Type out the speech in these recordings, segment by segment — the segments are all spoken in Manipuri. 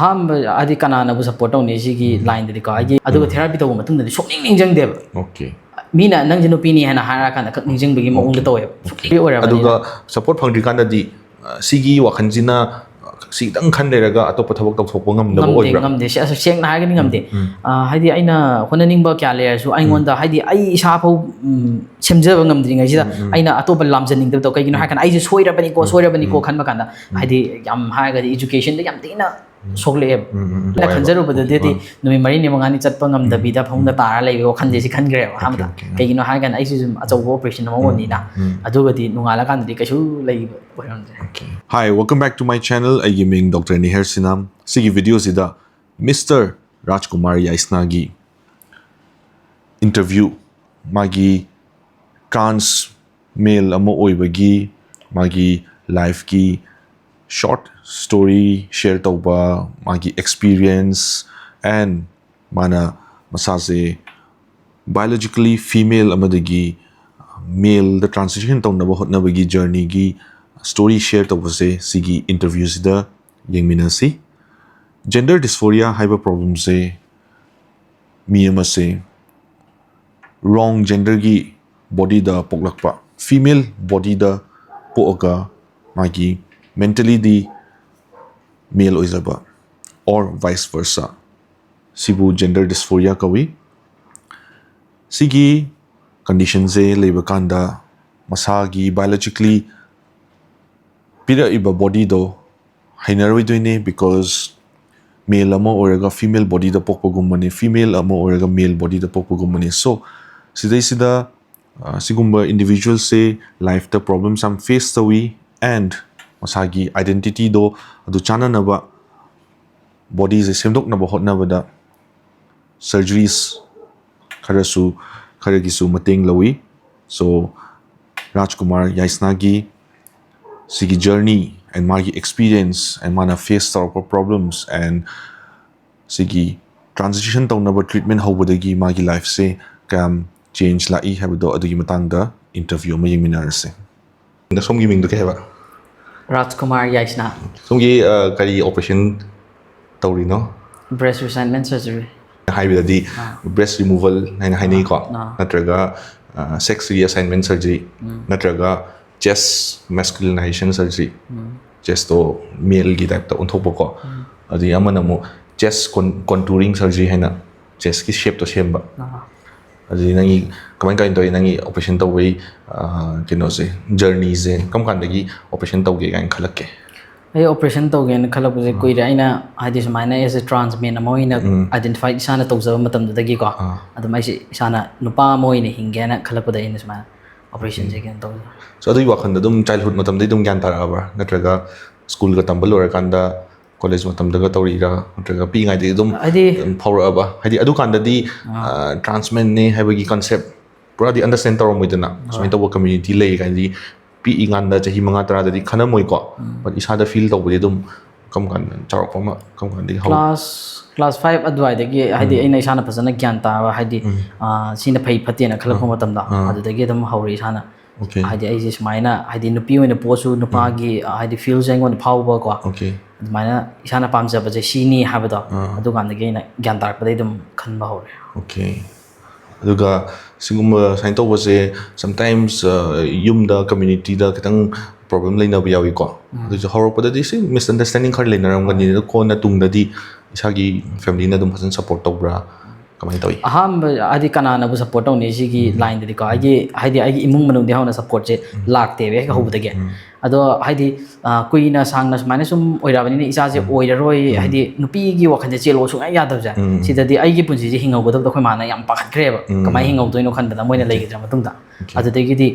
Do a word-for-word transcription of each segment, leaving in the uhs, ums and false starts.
ꯑꯍꯥꯟꯕ ꯍꯥꯏꯗꯤ ꯀꯅꯥꯅꯕꯨ ꯁꯞꯄꯣꯔꯠ ꯇꯧꯅꯤ ꯁꯤꯒꯤ ꯂꯥꯏꯟꯗꯗꯤꯀꯣ, ꯍꯥꯏꯗꯤ ꯑꯗꯨꯒ ꯊꯦꯔꯥꯄꯤ ꯇꯧꯕ ꯃꯇꯨꯡꯗꯗꯤ ꯁꯨꯡꯅꯤꯡ ꯅꯤꯡꯁꯤꯡꯗꯦꯕ꯫ ꯑꯣꯀꯦ꯫ ꯃꯤꯅ ꯅꯪꯁꯦ ꯅꯨꯄꯤꯅꯤ ꯍꯥꯏꯅ ꯍꯥꯏꯔꯀꯥꯟꯗ ꯈꯛ ꯅꯤꯡꯁꯤꯡꯕꯒꯤ ꯃꯑꯣꯡꯗ ꯇꯧꯋꯦꯕ꯫ ꯁꯨꯡꯅꯤꯡ ꯑꯣꯏꯔꯕꯅꯤꯅ꯫ ꯑꯗꯨꯒ ꯁꯞꯄꯣꯔꯠ ꯐꯪꯗ꯭ꯔꯤꯀꯥꯟꯗꯗꯤ ꯑ, ꯁꯤꯒꯤ ꯋꯥꯈꯜꯁꯤꯅ ꯁꯤ ꯈꯤꯇꯪ ꯈꯟ ꯂꯩꯔꯒ ꯑꯇꯣꯞꯄ ꯊꯕꯛ ꯇꯧꯊꯣꯛꯄ ꯉꯝꯗꯕ ꯉꯝꯗꯦ ꯑꯣꯏꯕ꯭ꯔꯥ? ꯉꯝꯗꯦ ꯁꯤ ꯑꯁ ꯁꯦꯡꯅ ꯍꯥꯏꯔꯒꯗꯤ ꯉꯝꯗꯦ꯫ ꯎꯝ꯫ ꯑ, ꯍꯥꯏꯗꯤ ꯑꯩꯅ ꯍꯣꯠꯅꯅꯤꯡꯕ ꯀꯌꯥ ꯂꯩꯔꯁꯨ ꯑꯩꯉꯣꯟꯗ ꯍꯥꯏꯗꯤ ꯑꯩ ꯏꯁꯥ ꯐꯥꯎ ꯎꯝ, ꯁꯦꯝꯖꯕ ꯉꯝꯗ꯭ꯔꯤꯉꯩꯁꯤꯗ ꯑꯩꯅ ꯑꯇꯣꯞꯄ ꯂꯥꯝꯖꯅꯤꯡꯗꯕꯗꯣ꯫ ꯀꯩꯒꯤꯅꯣ ꯍꯥꯏꯔꯀꯥꯟꯗ ꯑꯩꯁꯦ ꯁꯣꯏꯔꯕꯅꯤꯀꯣ ꯁꯣꯏꯔꯕꯅꯤꯀꯣ ꯈꯟꯕ ꯀꯥꯟꯗ ꯍꯥꯏꯗꯤ ꯌꯥꯝ ꯍꯥꯏꯔꯒꯗꯤ ꯏꯖꯨꯀꯦꯁꯟꯗ ꯌꯥꯝ ꯊꯤꯅ ꯁꯣꯛꯂꯛꯑꯦꯕ꯫ ꯎꯝ, ꯎꯝ, ꯎꯝ꯫ ꯑꯩꯅ ꯍꯣꯏ, ꯈꯟꯖꯔꯨꯕꯗꯗꯤ ꯍꯣꯏ꯫ ꯅꯨꯃꯤꯠ ꯃꯔꯤꯅꯤ ꯃꯉꯥꯅꯤ ꯆꯠꯄ ꯉꯝꯗꯕꯤꯗ ꯐꯃꯨꯡꯗ ꯇꯥꯔ ꯂꯩꯕꯒꯤ ꯋꯥꯈꯜꯁꯦ ꯁꯤ ꯈꯟꯈ꯭ꯔꯦꯕ ꯑꯍꯥꯟꯕꯗ꯫ Okay, okay. ꯀꯩꯒꯤꯅꯣ ꯍꯥꯏꯔꯀꯥꯟꯗ ꯑꯩꯁꯤꯁꯨ ꯑꯆꯧꯕ ꯑꯣꯄꯔꯦꯁꯟ ꯑꯃ ꯑꯣꯏꯕꯅꯤꯅ꯫ ꯎꯝ꯫ ꯑꯗꯨꯒꯗꯤ ꯅꯣꯡꯉꯥꯜꯂꯀꯥꯟꯗꯗꯤ ꯀꯩꯁꯨ ꯂꯩꯕ ꯑꯣꯏꯔꯝꯗ꯭ꯔꯦ꯫ Hi, welcome back to my channel. ꯑꯩꯒꯤ ꯃꯤꯡ ꯗꯣꯛꯇꯔ ꯅꯤꯍꯔ ꯁꯤꯅꯥꯝ꯫ ꯁꯤꯒꯤ ꯚꯤꯗꯤꯑꯣꯁꯤꯗ ꯃꯤꯁꯇꯔ ꯔꯥꯖꯀꯨꯃꯥꯔ ꯌꯥꯏꯁꯅꯥꯒꯤ ꯏꯟꯇꯔꯚ꯭ꯌꯨ, ꯃꯥꯒꯤ ꯇ꯭ꯔꯥꯟꯁ ꯃꯦꯜ ꯑꯃ ꯑꯣꯏꯕꯒꯤ ꯃꯥꯒꯤ ꯂꯥꯏꯐꯀꯤ ꯁꯣꯔꯠ ꯁ꯭ꯇꯣꯔꯤ ꯁꯤꯌꯔ ꯇꯧꯕ, ꯃꯥꯒꯤ ꯑꯦꯛꯁꯄꯤꯔꯤꯌꯦꯟꯁ ꯑꯦꯟ ꯃꯥꯅ ꯃꯁꯥꯁꯦ ꯕꯥꯏꯑꯣꯂꯣꯖꯤꯀꯦꯜꯂꯤ ꯐꯤꯃꯦꯜ ꯑꯃꯗꯒꯤ ꯃꯦꯜꯗ ꯇ꯭ꯔꯥꯟꯁꯤꯁꯟ ꯇꯧꯅꯕ ꯍꯣꯠꯅꯕꯒꯤ ꯖꯔꯅꯤꯒꯤ ꯁ꯭ꯇꯣꯔꯤ ꯁꯤꯌꯔ ꯇꯧꯕꯁꯦ ꯁꯤꯒꯤ ꯏꯟꯇꯔꯚ꯭ꯌꯨꯁꯤꯗ ꯌꯦꯡꯃꯤꯟꯅꯁꯤ꯫ ꯖꯦꯟꯗꯔ ꯗꯤꯁꯐꯣꯔꯤꯌꯥ ꯍꯥꯏꯕ ꯄ꯭ꯔꯣꯕ꯭ꯂꯦꯝꯁꯦ ꯃꯤ ꯑꯃꯁꯦ ꯔꯣꯡ ꯖꯦꯟꯗꯔꯒꯤ ꯕꯣꯗꯤꯗ ꯄꯣꯛꯂꯛꯄ, ꯐꯤꯃꯦꯜ ꯕꯣꯗꯤꯗ ꯄꯣꯛꯑꯒ ꯃꯥꯒꯤ ꯃꯦꯟꯇꯦꯂꯤꯗꯤ ꯃꯦꯜ ꯑꯣꯏꯖꯕ, or vice versa, ꯁꯤꯕꯨ ꯖꯦꯟꯗꯔ ꯗꯤꯁꯐꯣꯔꯤꯌꯥ ꯀꯧꯏ꯫ ꯁꯤꯒꯤ ꯀꯟꯗꯤꯁꯟꯁꯦ ꯂꯩꯕ ꯀꯥꯟꯗ ꯃꯁꯥꯒꯤ ꯕꯥꯏꯑꯣꯂꯣꯖꯤꯀꯦꯜꯂꯤ ꯄꯤꯔꯛꯏꯕ ꯕꯣꯗꯤꯗꯣ ꯍꯩꯅꯔꯣꯏꯗꯣꯏꯅꯦ, because ꯃꯦꯜ ꯑꯃ ꯑꯣꯏꯔꯒ ꯐꯤꯃꯦꯜ ꯕꯣꯗꯤꯗ ꯄꯣꯛꯄꯒꯨꯝꯕꯅꯤ, ꯐꯤꯃꯦꯜ ꯑꯃ ꯑꯣꯏꯔꯒ ꯃꯦꯜ ꯕꯣꯗꯤꯗ ꯄꯣꯛꯄꯒꯨꯝꯕꯅꯤ꯫ So ꯁꯤꯗꯩꯁꯤꯗ ꯑ, ꯁꯤꯒꯨꯝꯕ ꯏꯟꯗꯤꯕꯤꯖꯨꯋꯦꯜꯁꯦ ꯂꯥꯏꯐꯇ ꯄ꯭ꯔꯣꯕ꯭ꯂꯦꯝꯁ ꯌꯥꯝ ꯐꯦꯁ ꯇꯧꯏ, ꯑꯦꯟ ꯃꯁꯥꯒꯤ ꯑꯥꯏꯗꯦꯟꯇꯤꯇꯤꯗꯣ ꯑꯗꯨ ꯆꯥꯅꯅꯕ ꯕꯣꯗꯤꯁꯦ ꯁꯦꯝꯗꯣꯛꯅꯕ ꯍꯣꯠꯅꯕꯗ ꯁꯔꯖꯔꯤꯁ ꯈꯔꯁꯨ, ꯈꯔꯒꯤꯁꯨ ꯃꯇꯦꯡ ꯂꯧꯏ꯫ So ꯔꯥꯖꯀꯨꯃꯥꯔ ꯌꯥꯏꯁꯅꯥꯒꯤ ꯁꯤꯒꯤ ꯖꯔꯅꯤ ꯑꯦꯟ ꯃꯥꯒꯤ ꯑꯦꯛꯁꯄꯤꯔꯤꯌꯦꯟꯁ ꯑꯦꯟ ꯃꯥꯅ ꯐꯦꯁ ꯇꯧꯔꯛꯄ ꯄ꯭ꯔꯣꯕ꯭ꯂꯦꯝꯁ ꯑꯦꯟ ꯁꯤꯒꯤ ꯇ꯭ꯔꯥꯟꯖꯤꯁꯟ ꯇꯧꯅꯕ ꯇ꯭ꯔꯤꯠꯃꯦꯟ ꯍꯧꯕꯗꯒꯤ ꯃꯥꯒꯤ ꯂꯥꯏꯐꯁꯦ ꯀꯌꯥꯝ ꯆꯦꯟꯖ ꯂꯥꯛꯏ ꯍꯥꯏꯕꯗꯣ ꯑꯗꯨꯒꯤ ꯃꯇꯥꯡꯗ ꯏꯟꯇꯔꯚ꯭ꯌꯨ ꯑꯃ ꯌꯦꯡꯃꯤꯟꯅꯔꯁꯦ꯫ ꯑꯗ ꯁꯣꯝꯒꯤ ꯃꯤꯡꯗꯣ ꯀꯩ ꯍꯥꯏꯕ? ꯔꯥꯖꯀꯨꯃꯥꯔ ꯌꯥꯏꯁꯅꯥ꯫ ꯁꯣꯝꯒꯤ, ꯑ, ꯀꯔꯤ ꯑꯣꯄꯔꯦꯁꯟ ꯇꯧꯔꯤꯅꯣ? Breast reassignment surgery. ꯍꯥꯏꯕꯗꯗꯤ breast removal ꯍꯥꯏꯅ ꯍꯥꯏꯅꯩꯀꯣ, ꯑꯥ. ꯅꯠꯇ꯭ꯔꯒ sex reassignment surgery, ꯅꯠꯇ꯭ꯔꯒ chest masculinization surgery, chestꯇꯣ maleꯒꯤ typeꯇ ꯑꯣꯟꯊꯣꯛꯄꯀꯣ. ꯑꯗꯒꯤ ꯑꯃꯅ ꯑꯃꯨꯛ chest contouring surgery ꯍꯥꯏꯅ chestꯀꯤ shapeꯇꯣ ꯁꯦꯝꯕ. ꯑꯥ. ꯑꯗꯨꯗꯤ ꯅꯪꯒꯤ ꯀꯃꯥꯏ ꯀꯃꯥꯏꯅ ꯇꯧꯋꯤ, ꯅꯪꯒꯤ operation ꯇꯧꯕꯒꯤ ꯑꯥ, ꯀꯩꯅꯣꯁꯦ, journeyꯁꯦ ꯀꯔꯝ ꯀꯥꯟꯗꯒꯤ operation ꯇꯧꯒꯦ ꯀꯥꯏꯅ ꯈꯜꯂꯛꯀꯦ? ꯑꯩ operation ꯇꯧꯒꯦꯅ ꯈꯜꯂꯛꯄꯁꯦ ꯀꯨꯏꯔꯦ꯫ ꯑꯩꯅ ꯍꯥꯏꯗꯤ ꯁꯨꯃꯥꯏꯅ as a trans man ꯑꯃ ꯑꯣꯏꯅ identify ꯏꯁꯥꯅ ꯇꯧꯖꯕ ꯃꯇꯝꯗꯨꯗꯒꯤꯀꯣ, ꯑꯗꯨꯝ ꯑꯩꯁꯦ ꯏꯁꯥꯅ ꯅꯨꯄꯥ ꯑꯃ ꯑꯣꯏꯅ ꯍꯤꯡꯒꯦꯅ ꯈꯜꯂꯛꯄꯗ ꯑꯩꯅ ꯁꯨꯃꯥꯏꯅ operationꯁꯦ ꯀꯩꯅꯣ ꯇꯧꯖꯕ꯫ So ꯑꯗꯨꯒꯤ ꯋꯥꯈꯜꯗ ꯑꯗꯨꯝ childhood ꯃꯇꯝꯗꯩ ꯑꯗꯨꯝ ꯒ꯭ꯌꯥꯟ ꯇꯥꯔꯛꯑꯕ꯭ꯔꯥ, ꯅꯠꯇ꯭ꯔꯒ ꯁ꯭ꯀꯨꯜꯒ ꯇꯝꯕ ꯂꯣꯏꯔꯀꯥꯟꯗ, ꯀꯣꯂꯦꯖ ꯃꯇꯝꯗꯒ ꯇꯧꯔꯤꯔꯥ, ꯅꯠꯇ꯭ꯔꯒ ꯄꯤꯛꯏꯉꯩꯗꯒꯤ ꯑꯗꯨꯝ ꯍꯥꯏꯗꯤ ꯑꯗꯨꯝ ꯐꯥꯎꯔꯛꯑꯕ? ꯍꯥꯏꯗꯤ ꯑꯗꯨꯀꯥꯟꯗꯗꯤ ꯑꯥ, trans manꯅꯦ ꯍꯥꯏꯕꯒꯤ concept ꯄꯨꯔꯥꯗꯤ understand ꯇꯧꯔꯝꯃꯣꯏꯗꯅ, ꯁꯨꯃꯥꯏꯅ ꯇꯧꯕ community ꯂꯩ ꯀꯥꯏꯅꯗꯤ ꯄꯤꯛꯏꯀꯥꯟꯗ ꯆꯍꯤ ꯃꯉꯥ ꯇꯔꯥꯗꯗꯤ ꯈꯟꯅꯝꯃꯣꯏꯀꯣ. But ꯏꯁꯥꯗ feel ꯇꯧꯕꯗꯤ ꯑꯗꯨꯝ ꯀꯔꯝ ꯀꯥꯟꯗ, ꯆꯥꯎꯔꯛꯄ ꯑꯃ ꯀꯔꯝ ꯀꯥꯟꯗꯒꯤ ꯍꯧ? Class class five ꯑꯗꯨꯋꯥꯏꯗꯒꯤ ꯍꯥꯏꯗꯤ ꯑꯩꯅ ꯏꯁꯥꯅ ꯐꯖꯅ ꯒ꯭ꯌꯥꯟ ꯇꯥꯕ ꯍꯥꯏꯗꯤ ꯑꯥ, ꯁꯤꯅ ꯐꯩ ꯐꯠꯇꯦꯅ ꯈꯜꯂꯛꯄ ꯃꯇꯝꯗ ꯑꯗꯨꯗꯒꯤ ꯑꯗꯨꯝ ꯍꯧꯔꯦ ꯏꯁꯥꯅ꯫ Okay. ꯍꯥꯏꯗꯤ ꯑꯩꯁꯦ ꯁꯨꯃꯥꯏꯅ ꯍꯥꯏꯗꯤ ꯅꯨꯄꯤ ꯑꯣꯏꯅ ꯄꯣꯠꯁꯨ ꯅꯨꯄꯥꯒꯤ ꯍꯥꯏꯗꯤ feelꯁꯦ ꯑꯩꯉꯣꯟꯗ ꯐꯥꯎꯕꯀꯣ, Okay. ꯑꯗꯨꯃꯥꯏꯅ ꯏꯁꯥꯅ ꯄꯥꯝꯖꯕꯁꯦ ꯁꯤꯅꯤ ꯍꯥꯏꯕꯗꯣ ꯑꯗꯨꯀꯥꯟꯗꯒꯤ ꯑꯩꯅ ꯒ꯭ꯌꯥꯟ ꯇꯥꯔꯛꯄꯗꯒꯤ ꯑꯗꯨꯝ ꯈꯟꯕ ꯍꯧꯔꯦ꯫ Okay. ꯑꯗꯨꯒ ꯁꯤꯒꯨꯝꯕ ꯁꯨꯃꯥꯏꯅ ꯇꯧꯕꯁꯦ sometimes ꯑ, ꯌꯨꯝꯗ, communityꯗ ꯈꯤꯇꯪ problem ꯂꯩꯅꯕ ꯌꯥꯎꯏꯀꯣ. ꯑꯗꯨꯁꯨ ꯍꯧꯔꯛꯄꯗꯗꯤ ꯁꯤ misunderstanding ꯈꯔ ꯂꯩꯅꯔꯝꯒꯅꯤ, ꯑꯗꯣ ꯀꯣꯟꯅ ꯇꯨꯡꯗꯗꯤ ꯏꯁꯥꯒꯤ familyꯅ ꯑꯗꯨꯝ ꯐꯖꯅ support ꯇꯧꯕ꯭ꯔꯥ, ꯀꯃꯥꯏꯅ ꯇꯧꯏ? ꯑꯍꯥꯟꯕ ꯍꯥꯏꯗꯤ ꯀꯅꯥꯅꯕꯨ support ꯇꯧꯅꯤ ꯁꯤꯒꯤ lineꯗꯗꯤꯀꯣ? ꯑꯩꯒꯤ ꯍꯥꯏꯗꯤ ꯑꯩꯒꯤ ꯏꯃꯨꯡ ꯃꯅꯨꯡꯗꯤ ꯍꯧꯅ supportꯁꯦ ꯂꯥꯛꯇꯦꯕ ꯍꯦꯛ ꯍꯧꯕꯗꯒꯤ꯫ ꯑꯗꯣ ꯍꯥꯏꯗꯤ ꯑ, ꯀꯨꯏꯅ ꯁꯥꯡꯅ ꯁꯨꯃꯥꯏꯅ ꯁꯨꯝ ꯑꯣꯏꯔꯛꯑꯕꯅꯤꯅ ꯏꯆꯥꯁꯦ ꯑꯣꯏꯔꯔꯣꯏ, ꯍꯥꯏꯗꯤ ꯅꯨꯄꯤꯒꯤ ꯋꯥꯈꯜꯁꯦ ꯆꯦꯜꯂꯣ ꯁꯨꯡꯌꯥ ꯌꯥꯗꯕꯁꯦ, ꯁꯤꯗꯗꯤ ꯑꯩꯒꯤ ꯄꯨꯟꯁꯤꯁꯦ ꯍꯤꯡꯍꯧꯒꯗꯕꯗꯣ ꯑꯩꯈꯣꯏ ꯃꯥꯅ ꯌꯥꯝ ꯄꯥꯈꯠꯈ꯭ꯔꯦꯕ꯫ ꯀꯃꯥꯏꯅ ꯍꯤꯡꯍꯧꯗꯣꯏꯅꯣ ꯈꯟꯕꯗ ꯃꯣꯏꯅ ꯂꯩꯈꯤꯗ꯭ꯔ ꯃꯇꯨꯡꯗ꯫ ꯑꯗꯨꯗꯒꯤꯗꯤ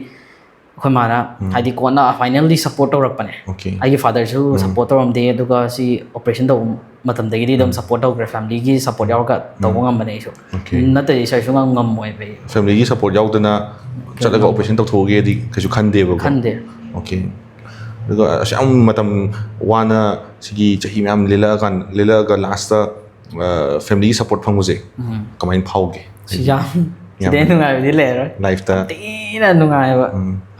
ꯑꯩꯈꯣꯏ ꯃꯥꯅ ꯍꯥꯏꯗꯤ ꯀꯣꯟꯅ finally support ꯇꯧꯔꯛꯄꯅꯦ꯫ Okay. ꯑꯩꯒꯤ fatherꯁꯨ support ꯇꯧꯔꯝꯗꯦ, ꯑꯗꯨꯒ ꯁꯤ operation ꯇꯧꯕ ꯃꯇꯝꯗꯒꯤꯗꯤ ꯑꯗꯨꯝ support ꯇꯧꯈ꯭ꯔꯦ, familyꯒꯤ support ꯌꯥꯎꯔꯒ ꯇꯧꯕ ꯉꯝꯕꯅꯦ ꯑꯩꯁꯨ꯫ Okay. ꯅꯠꯇ꯭ꯔꯗꯤ sirꯁꯨ ꯉꯝ ꯉꯝꯃꯣꯏꯕ ꯑꯩ꯫ Familyꯒꯤ support ꯌꯥꯎꯗꯅ ꯆꯠꯂꯒ operation ꯇꯧꯊꯣꯛꯎꯒꯦꯗꯤ ꯀꯩꯁꯨ ꯈꯟꯗꯦꯕꯀꯣ? ꯈꯟꯗꯦ꯫ Okay. ꯑꯗꯨꯒ ꯑꯁꯨꯛ ꯌꯥꯝ ꯃꯇꯝ ꯋꯥꯅ ꯁꯤꯒꯤ ꯆꯍꯤ ꯃꯌꯥꯝ ꯂꯦꯜꯂꯛꯑꯀꯥꯟ, ꯂꯦꯜꯂꯛꯑꯒ lastꯇ, ꯑ, familyꯒꯤ support ꯐꯪꯕꯁꯦ ꯀꯃꯥꯏꯅ ꯐꯥꯎꯒꯦ? ꯁꯤ ꯌꯥꯝ ꯁꯤꯗꯩ ꯅꯨꯡꯉꯥꯏꯕꯗꯤ ꯂꯩꯔꯔꯣꯏ꯫ ꯂꯥꯏꯐꯇ ꯊꯤꯅ ꯅꯨꯡꯉꯥꯏꯕ꯫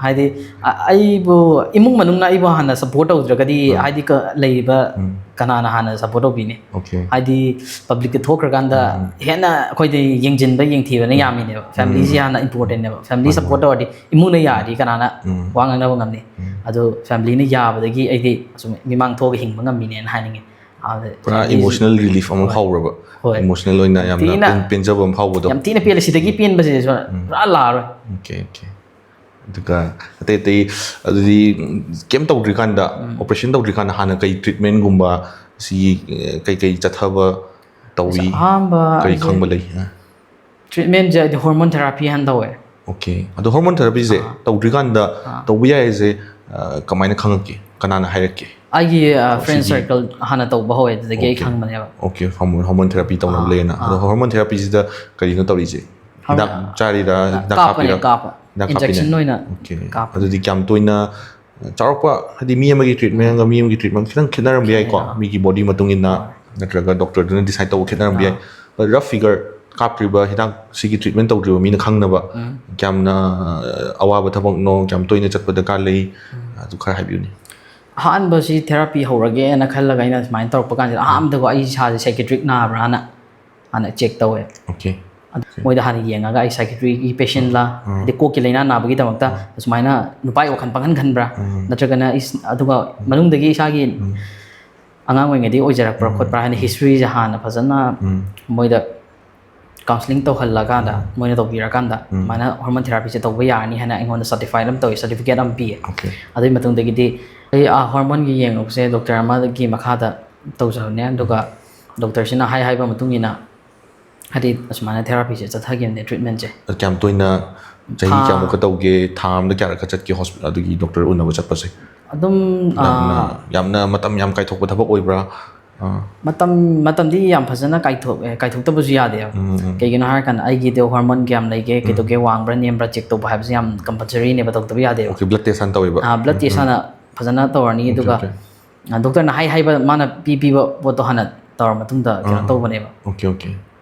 ꯍꯥꯏꯗꯤ ꯑ- ꯑꯩꯕꯨ, ꯏꯃꯨꯡ ꯃꯅꯨꯡꯅ ꯑꯩꯕꯨ ꯍꯥꯟꯅ ꯁꯞꯄꯣꯔꯠ ꯇꯧꯗ꯭ꯔꯒꯗꯤ, ꯍꯥꯏꯗꯤ ꯀ- ꯂꯩꯔꯤꯕ ꯀꯅꯥꯅ ꯍꯥꯟꯅ ꯁꯞꯄꯣꯔꯠ ꯇꯧꯕꯤꯅꯤ? ꯑꯣꯀꯦ ꯍꯥꯏꯗꯤ ꯄꯕ꯭ꯂꯤꯛꯇ ꯊꯣꯛꯈ꯭ꯔꯀꯥꯟꯗ ꯍꯦꯟꯅ ꯑꯩꯈꯣꯏꯗ ꯌꯦꯡꯁꯤꯟꯕ ꯌꯦꯡꯊꯤꯕꯅ ꯌꯥꯝꯃꯤꯅꯦꯕ꯫ ꯐꯦꯃꯤꯂꯤꯁꯤ ꯍꯥꯟꯅ ꯏꯝꯄꯣꯔꯇꯦꯟꯅꯦꯕ꯫ ꯐꯦꯃꯤꯂꯤ ꯁꯞꯄꯣꯔꯠ ꯇꯧꯔꯗꯤ, ꯏꯃꯨꯡꯅ ꯌꯥꯔꯗꯤ ꯀꯅꯥꯅ ꯋꯥ ꯉꯥꯡꯅꯕ ꯉꯝꯅꯤ? ꯑꯗꯣ ꯐꯦꯃꯤꯂꯤꯅ ꯌꯥꯕꯗꯒꯤ ꯑꯩꯗꯤ ꯑꯁꯨꯝ ꯃꯤꯃꯥꯡ ꯊꯣꯛꯑꯒ ꯍꯤꯡꯕ ꯉꯝꯃꯤꯅꯦꯅ ꯍꯥꯏꯅꯤꯡꯉꯦ꯫ ꯑꯗ ꯄꯨꯔꯥ ꯐꯦꯃꯤꯂꯤꯁꯤ- ꯏꯃꯣꯁꯅꯦꯜ ꯔꯤꯂꯤꯐ ꯑꯃ ꯍꯣꯏ꯫ ꯐꯥꯎꯔꯕ꯫ ꯍꯣꯏ꯫ ꯏꯃꯣꯁꯅꯦꯜ ꯑꯣꯏꯅ ꯌꯥꯝꯅ ꯊꯤꯅ- ꯄꯦꯟ- ꯄꯦꯟꯖꯕ ꯑꯃ ꯐꯥꯎꯕꯗꯣ꯫ ꯌꯥꯝ ꯊꯤꯅ ꯄꯦꯜꯂꯦ꯫ ꯁꯤꯗꯒꯤ ꯄꯦꯟꯕꯁꯤꯗꯤ ꯄꯨꯔꯥ ꯂꯥꯛꯑꯔꯣꯏ꯫ ꯑꯣꯀꯦ ꯑꯣꯀꯦ ꯑꯗꯨꯒ ꯑꯇꯩ ꯑꯇꯩ ꯑꯗꯨꯗꯤ ꯀꯩꯝ ꯇꯧꯗ꯭ꯔꯤꯀꯥꯟꯗ, ꯑꯣꯄꯔꯦꯁꯟ ꯇꯧꯗ꯭ꯔꯤꯀꯥꯟꯗ ꯍꯥꯟꯅ ꯀꯩ ꯇ꯭ꯔꯤꯠꯃꯦꯟꯒꯨꯝꯕ, ꯁꯤꯒꯤ ꯀꯩꯀꯩ ꯆꯠꯊꯕ ꯇꯧꯏ? ꯑꯍꯥꯟꯕ ꯀꯔꯤ ꯑꯩꯁꯦ ꯈꯪꯕ ꯂꯩ? ꯇ꯭ꯔꯤꯠꯃꯦꯟꯁꯦ ꯑꯩꯗꯤ ꯍꯣꯔꯃꯣꯟ ꯊꯦꯔꯥꯄꯤ ꯍꯥꯟꯅ ꯇꯧꯋꯦ꯫ ꯑꯣꯀꯦ ꯑꯗꯣ ꯍꯣꯔꯃꯣꯟ ꯊꯦꯔꯥꯄꯤꯁꯦ ꯇꯧꯗ꯭ꯔꯤꯀꯥꯟꯗ ꯇꯧꯕ ꯌꯥꯏ ꯍꯥꯏꯁꯦ? ꯑ, ꯀꯃꯥꯏꯅ ꯈꯪꯉꯛꯀꯦ? ꯀꯅꯥꯅ ꯍꯥꯏꯔꯛꯀꯦ? ꯑꯩꯒꯤ ꯐ꯭ꯔꯦꯟ ꯁꯤꯒꯤ- ꯁꯔꯀꯜ ꯍꯥꯟꯅ ꯇꯧꯕ ꯍꯧꯋꯦ, ꯑꯗꯨꯗꯒꯤ ꯑꯩ ꯑꯣꯀꯦ꯫ ꯈꯪꯕꯅꯦꯕ꯫ ꯑꯣꯀꯦ ꯍꯣꯔꯃꯣꯟ ꯍꯣꯔꯃꯣꯟ ꯊꯦꯔꯥꯄꯤ ꯇꯧꯅꯕ ꯂꯩꯌꯦꯅ꯫ ꯑꯗꯣ ꯍꯣꯔꯃꯣꯟ ꯊꯦꯔꯥꯄꯤꯁꯤꯗ ꯀꯔꯤꯅꯣ ꯇꯧꯔꯤꯁꯦ? ꯍꯤꯗꯥꯛ ꯆꯥꯔꯤꯔ? ꯍꯤꯗꯥꯛ ꯀꯥꯞꯄꯅꯦ, ꯀꯥꯞꯄꯤꯔ? ꯀꯥꯞꯄ꯫ ꯍꯤꯗꯥꯛ Injection ꯀꯥꯞꯄꯤꯔ? ꯑꯣꯏꯅ ꯑꯣꯀꯦ ꯀꯥꯞꯄ꯫ ꯑꯗꯨꯗꯤ ꯀꯌꯥꯝ ꯇꯣꯏꯅ? ꯆꯥꯎꯔꯛꯄ ꯍꯥꯏꯗꯤ ꯃꯤ ꯑꯃꯒꯤ ꯇ꯭ꯔꯤꯠꯃꯦꯟꯒ ꯃꯤ ꯑꯃꯒꯤ ꯇ꯭ꯔꯤꯠꯃꯦꯟ ꯈꯤꯇꯪ ꯈꯦꯠꯅꯔꯝꯕ ꯌꯥꯏꯀꯣ, ꯃꯤꯒꯤ ꯕꯣꯗꯤ ꯃꯇꯨꯡ ꯏꯟꯅ ꯅꯠꯇ꯭ꯔꯒ ꯗꯣꯛꯇꯔꯗꯨꯅ ꯗꯤꯁꯥꯏꯠ ꯇꯧꯕ ꯈꯦꯠꯅꯔꯝꯕ ꯌꯥꯏ꯫ ꯔꯐ ꯐꯤꯒꯔ ꯀꯥꯞꯇ꯭ꯔꯤꯕ ꯍꯤꯗꯥꯛ ꯁꯤꯒꯤ ꯇ꯭ꯔꯤꯠꯃꯦꯟ ꯇꯧꯗ꯭ꯔꯤꯕ ꯃꯤꯅ ꯈꯪꯅꯕ ꯀꯌꯥꯝꯅ ꯑꯋꯥꯕ ꯊꯕꯛꯅꯣ, ꯀꯌꯥꯝ ꯇꯣꯏꯅ ꯆꯠꯄ ꯗꯔꯀꯥꯔ ꯂꯩ, ꯑꯗꯨ ꯈꯔ ꯍꯥꯏꯕꯤꯌꯨꯅꯦ꯫ ꯑꯍꯥꯟꯕꯁꯤ ꯊꯦꯔꯥꯄꯤ ꯍꯧꯔꯒꯦꯅ ꯈꯜꯂꯒ ꯑꯩꯅ ꯁꯨꯃꯥꯏꯅ ꯇꯧꯔꯛꯄ ꯀꯥꯟꯁꯤꯗ ꯑꯍꯥꯟꯕꯗꯀꯣ ꯑꯩ ꯏꯁꯥꯁꯦ ꯁꯥꯏꯀꯦꯇ꯭ꯔꯤꯛ ꯅꯥꯕ꯭ꯔꯥꯅ ꯍꯥꯟꯅ ꯆꯦꯛ ꯇꯧꯋꯦ꯫ ꯑꯣꯀꯦ ꯑꯗꯨ ꯃꯣꯏꯗ ꯍꯥꯟꯅ ꯌꯦꯡꯉꯒ ꯑꯩ ꯁꯥꯏꯀꯦꯇ꯭ꯔꯤꯒꯤ ꯄꯦꯁꯦꯟꯂ, ꯑꯗꯩ ꯀꯣꯛꯀꯤ ꯂꯥꯏꯅꯥ ꯅꯥꯕꯒꯤ ꯗꯃꯛꯇ ꯑꯁꯨꯃꯥꯏꯅ ꯅꯨꯄꯥꯒꯤ ꯋꯥꯈꯜ ꯄꯪꯈꯟ ꯈꯟꯕ꯭ꯔꯥ, ꯅꯠꯇ꯭ꯔꯒꯅ ꯏꯁ- ꯑꯗꯨꯒ ꯃꯅꯨꯡꯗꯒꯤ ꯏꯁꯥꯒꯤ ꯑꯉꯥꯡ ꯑꯣꯏꯔꯤꯉꯩꯗꯒꯤ ꯑꯣꯏꯖꯔꯛꯄ꯭ꯔꯥ ꯈꯣꯠꯄ꯭ꯔꯥ ꯍꯥꯏꯅ ꯍꯤꯁꯇ꯭ꯔꯤꯁꯦ ꯍꯥꯟꯅ ꯐꯖꯅ ꯃꯣꯏꯗ ꯀꯥꯎꯟꯁꯤꯂꯤꯡ ꯇꯧꯍꯜꯂꯀꯥꯟꯗ, ꯃꯣꯏꯅ ꯇꯧꯕꯤꯔꯀꯥꯟꯗ ꯑꯗꯨꯃꯥꯏꯅ ꯍꯣꯔꯃꯣꯟ ꯊꯦꯔꯥꯄꯤꯁꯦ ꯇꯧꯕ ꯌꯥꯔꯅꯤ ꯍꯥꯏꯅ ꯑꯩꯉꯣꯟꯗ ꯁꯔꯇꯤꯐꯥꯏꯠ ꯑꯃ ꯇꯧꯋꯦ, ꯁꯔꯇꯤꯐꯤꯀꯦꯠ ꯑꯃ ꯄꯤꯌꯦ꯫ ꯑꯣꯀꯦ ꯑꯗꯨꯒꯤ ꯃꯇꯨꯡꯗꯒꯤꯗꯤ ꯑꯩ ꯑꯥ ꯍꯣꯔꯃꯣꯟꯒꯤ ꯌꯦꯡꯉꯨꯕꯁꯦ ꯗꯣꯛꯇꯔ ꯑꯃꯒꯤ ꯃꯈꯥꯗ ꯇꯧꯖꯕꯅꯦ꯫ ꯑꯗꯨꯒ ꯗꯣꯛꯇꯔꯁꯤꯅ ꯍꯥꯏ ꯍꯥꯏꯕ ꯃꯇꯨꯡ ꯏꯟꯅ ꯍꯥꯏꯗꯤ ꯑꯁꯨꯃꯥꯏꯅ ꯊꯦꯔꯥꯄꯤꯁꯦ ꯆꯠꯊꯈꯤꯕꯅꯦ, ꯇ꯭ꯔꯤꯠꯃꯦꯟꯁꯦ꯫ ꯀꯌꯥꯝ ꯇꯣꯏꯅ, ꯆꯍꯤ ꯊꯥ- ꯀꯌꯥꯃꯨꯛꯀ ꯇꯧꯒꯦ? ꯊꯥ ꯑꯃꯗ ꯀꯌꯥꯔꯛꯀ ꯆꯠꯀꯦ ꯍꯣꯁꯄꯤꯇꯥꯜ ꯑꯗꯨꯒꯤ ꯗꯣꯛꯇꯔ ꯎꯅꯕ ꯆꯠꯄꯁꯦ? ꯑꯗꯨꯝ ꯌꯥꯝꯅ ꯑꯥ, ꯌꯥꯝꯅ ꯃꯇꯝ ꯌꯥꯝ ꯀꯥꯏꯊꯣꯛꯄ ꯊꯕꯛ ꯑꯣꯏꯕ꯭ꯔꯥ? ꯑꯥ, ꯃꯇꯝ ꯃꯇꯝꯗꯤ ꯌꯥꯝ ꯐꯖꯅ ꯀꯥꯏꯊꯣꯛ ꯑꯦ, ꯀꯥꯏꯊꯣꯛꯇꯕꯁꯨ ꯌꯥꯗꯦꯕ꯫ ꯎꯝ, ꯎꯝ. ꯀꯩꯒꯤꯅꯣ ꯍꯥꯏꯔꯀꯥꯟꯗ ꯑꯩꯒꯤꯗꯤ ꯍꯣꯔꯃꯣꯟ ꯀꯌꯥꯝ ꯂꯩꯒꯦ, ꯀꯩꯗꯧꯒꯦ, ꯋꯥꯡꯕ꯭ꯔꯥ ꯅꯦꯝꯕ꯭ꯔꯥ ꯆꯦꯛ ꯇꯧꯕ ꯍꯥꯏꯕꯁꯦ ꯌꯥꯝ ꯀꯝꯄꯜꯁꯔꯤꯅꯦꯕ, ꯇꯧꯗꯕ ꯌꯥꯗꯦꯕ꯫ ꯑꯣꯀꯦ ꯕ꯭ꯂꯗ ꯇꯦꯁ ꯍꯥꯟꯅ ꯇꯧꯋꯦꯕ? ꯕ꯭ꯂꯗ ꯇꯦꯁ ꯍꯥꯟꯅ ꯐꯖꯅ ꯇꯧꯔꯅꯤ꯫ ꯑꯣꯀꯦ, ꯑꯗꯨꯒ ꯑꯣꯀꯦ. ꯗꯣꯛꯇꯔꯅ ꯍꯥꯏ ꯍꯥꯏꯕ, ꯃꯥꯅ ꯄꯤ ꯄꯤꯕ ꯄꯣꯠꯇꯣ ꯍꯥꯟꯅ ꯇꯧꯔ ꯃꯇꯨꯡꯗ ꯀꯩꯅꯣ ꯇꯧꯕꯅꯦꯕ꯫ ꯑꯣꯀꯦ ꯑꯣꯀꯦ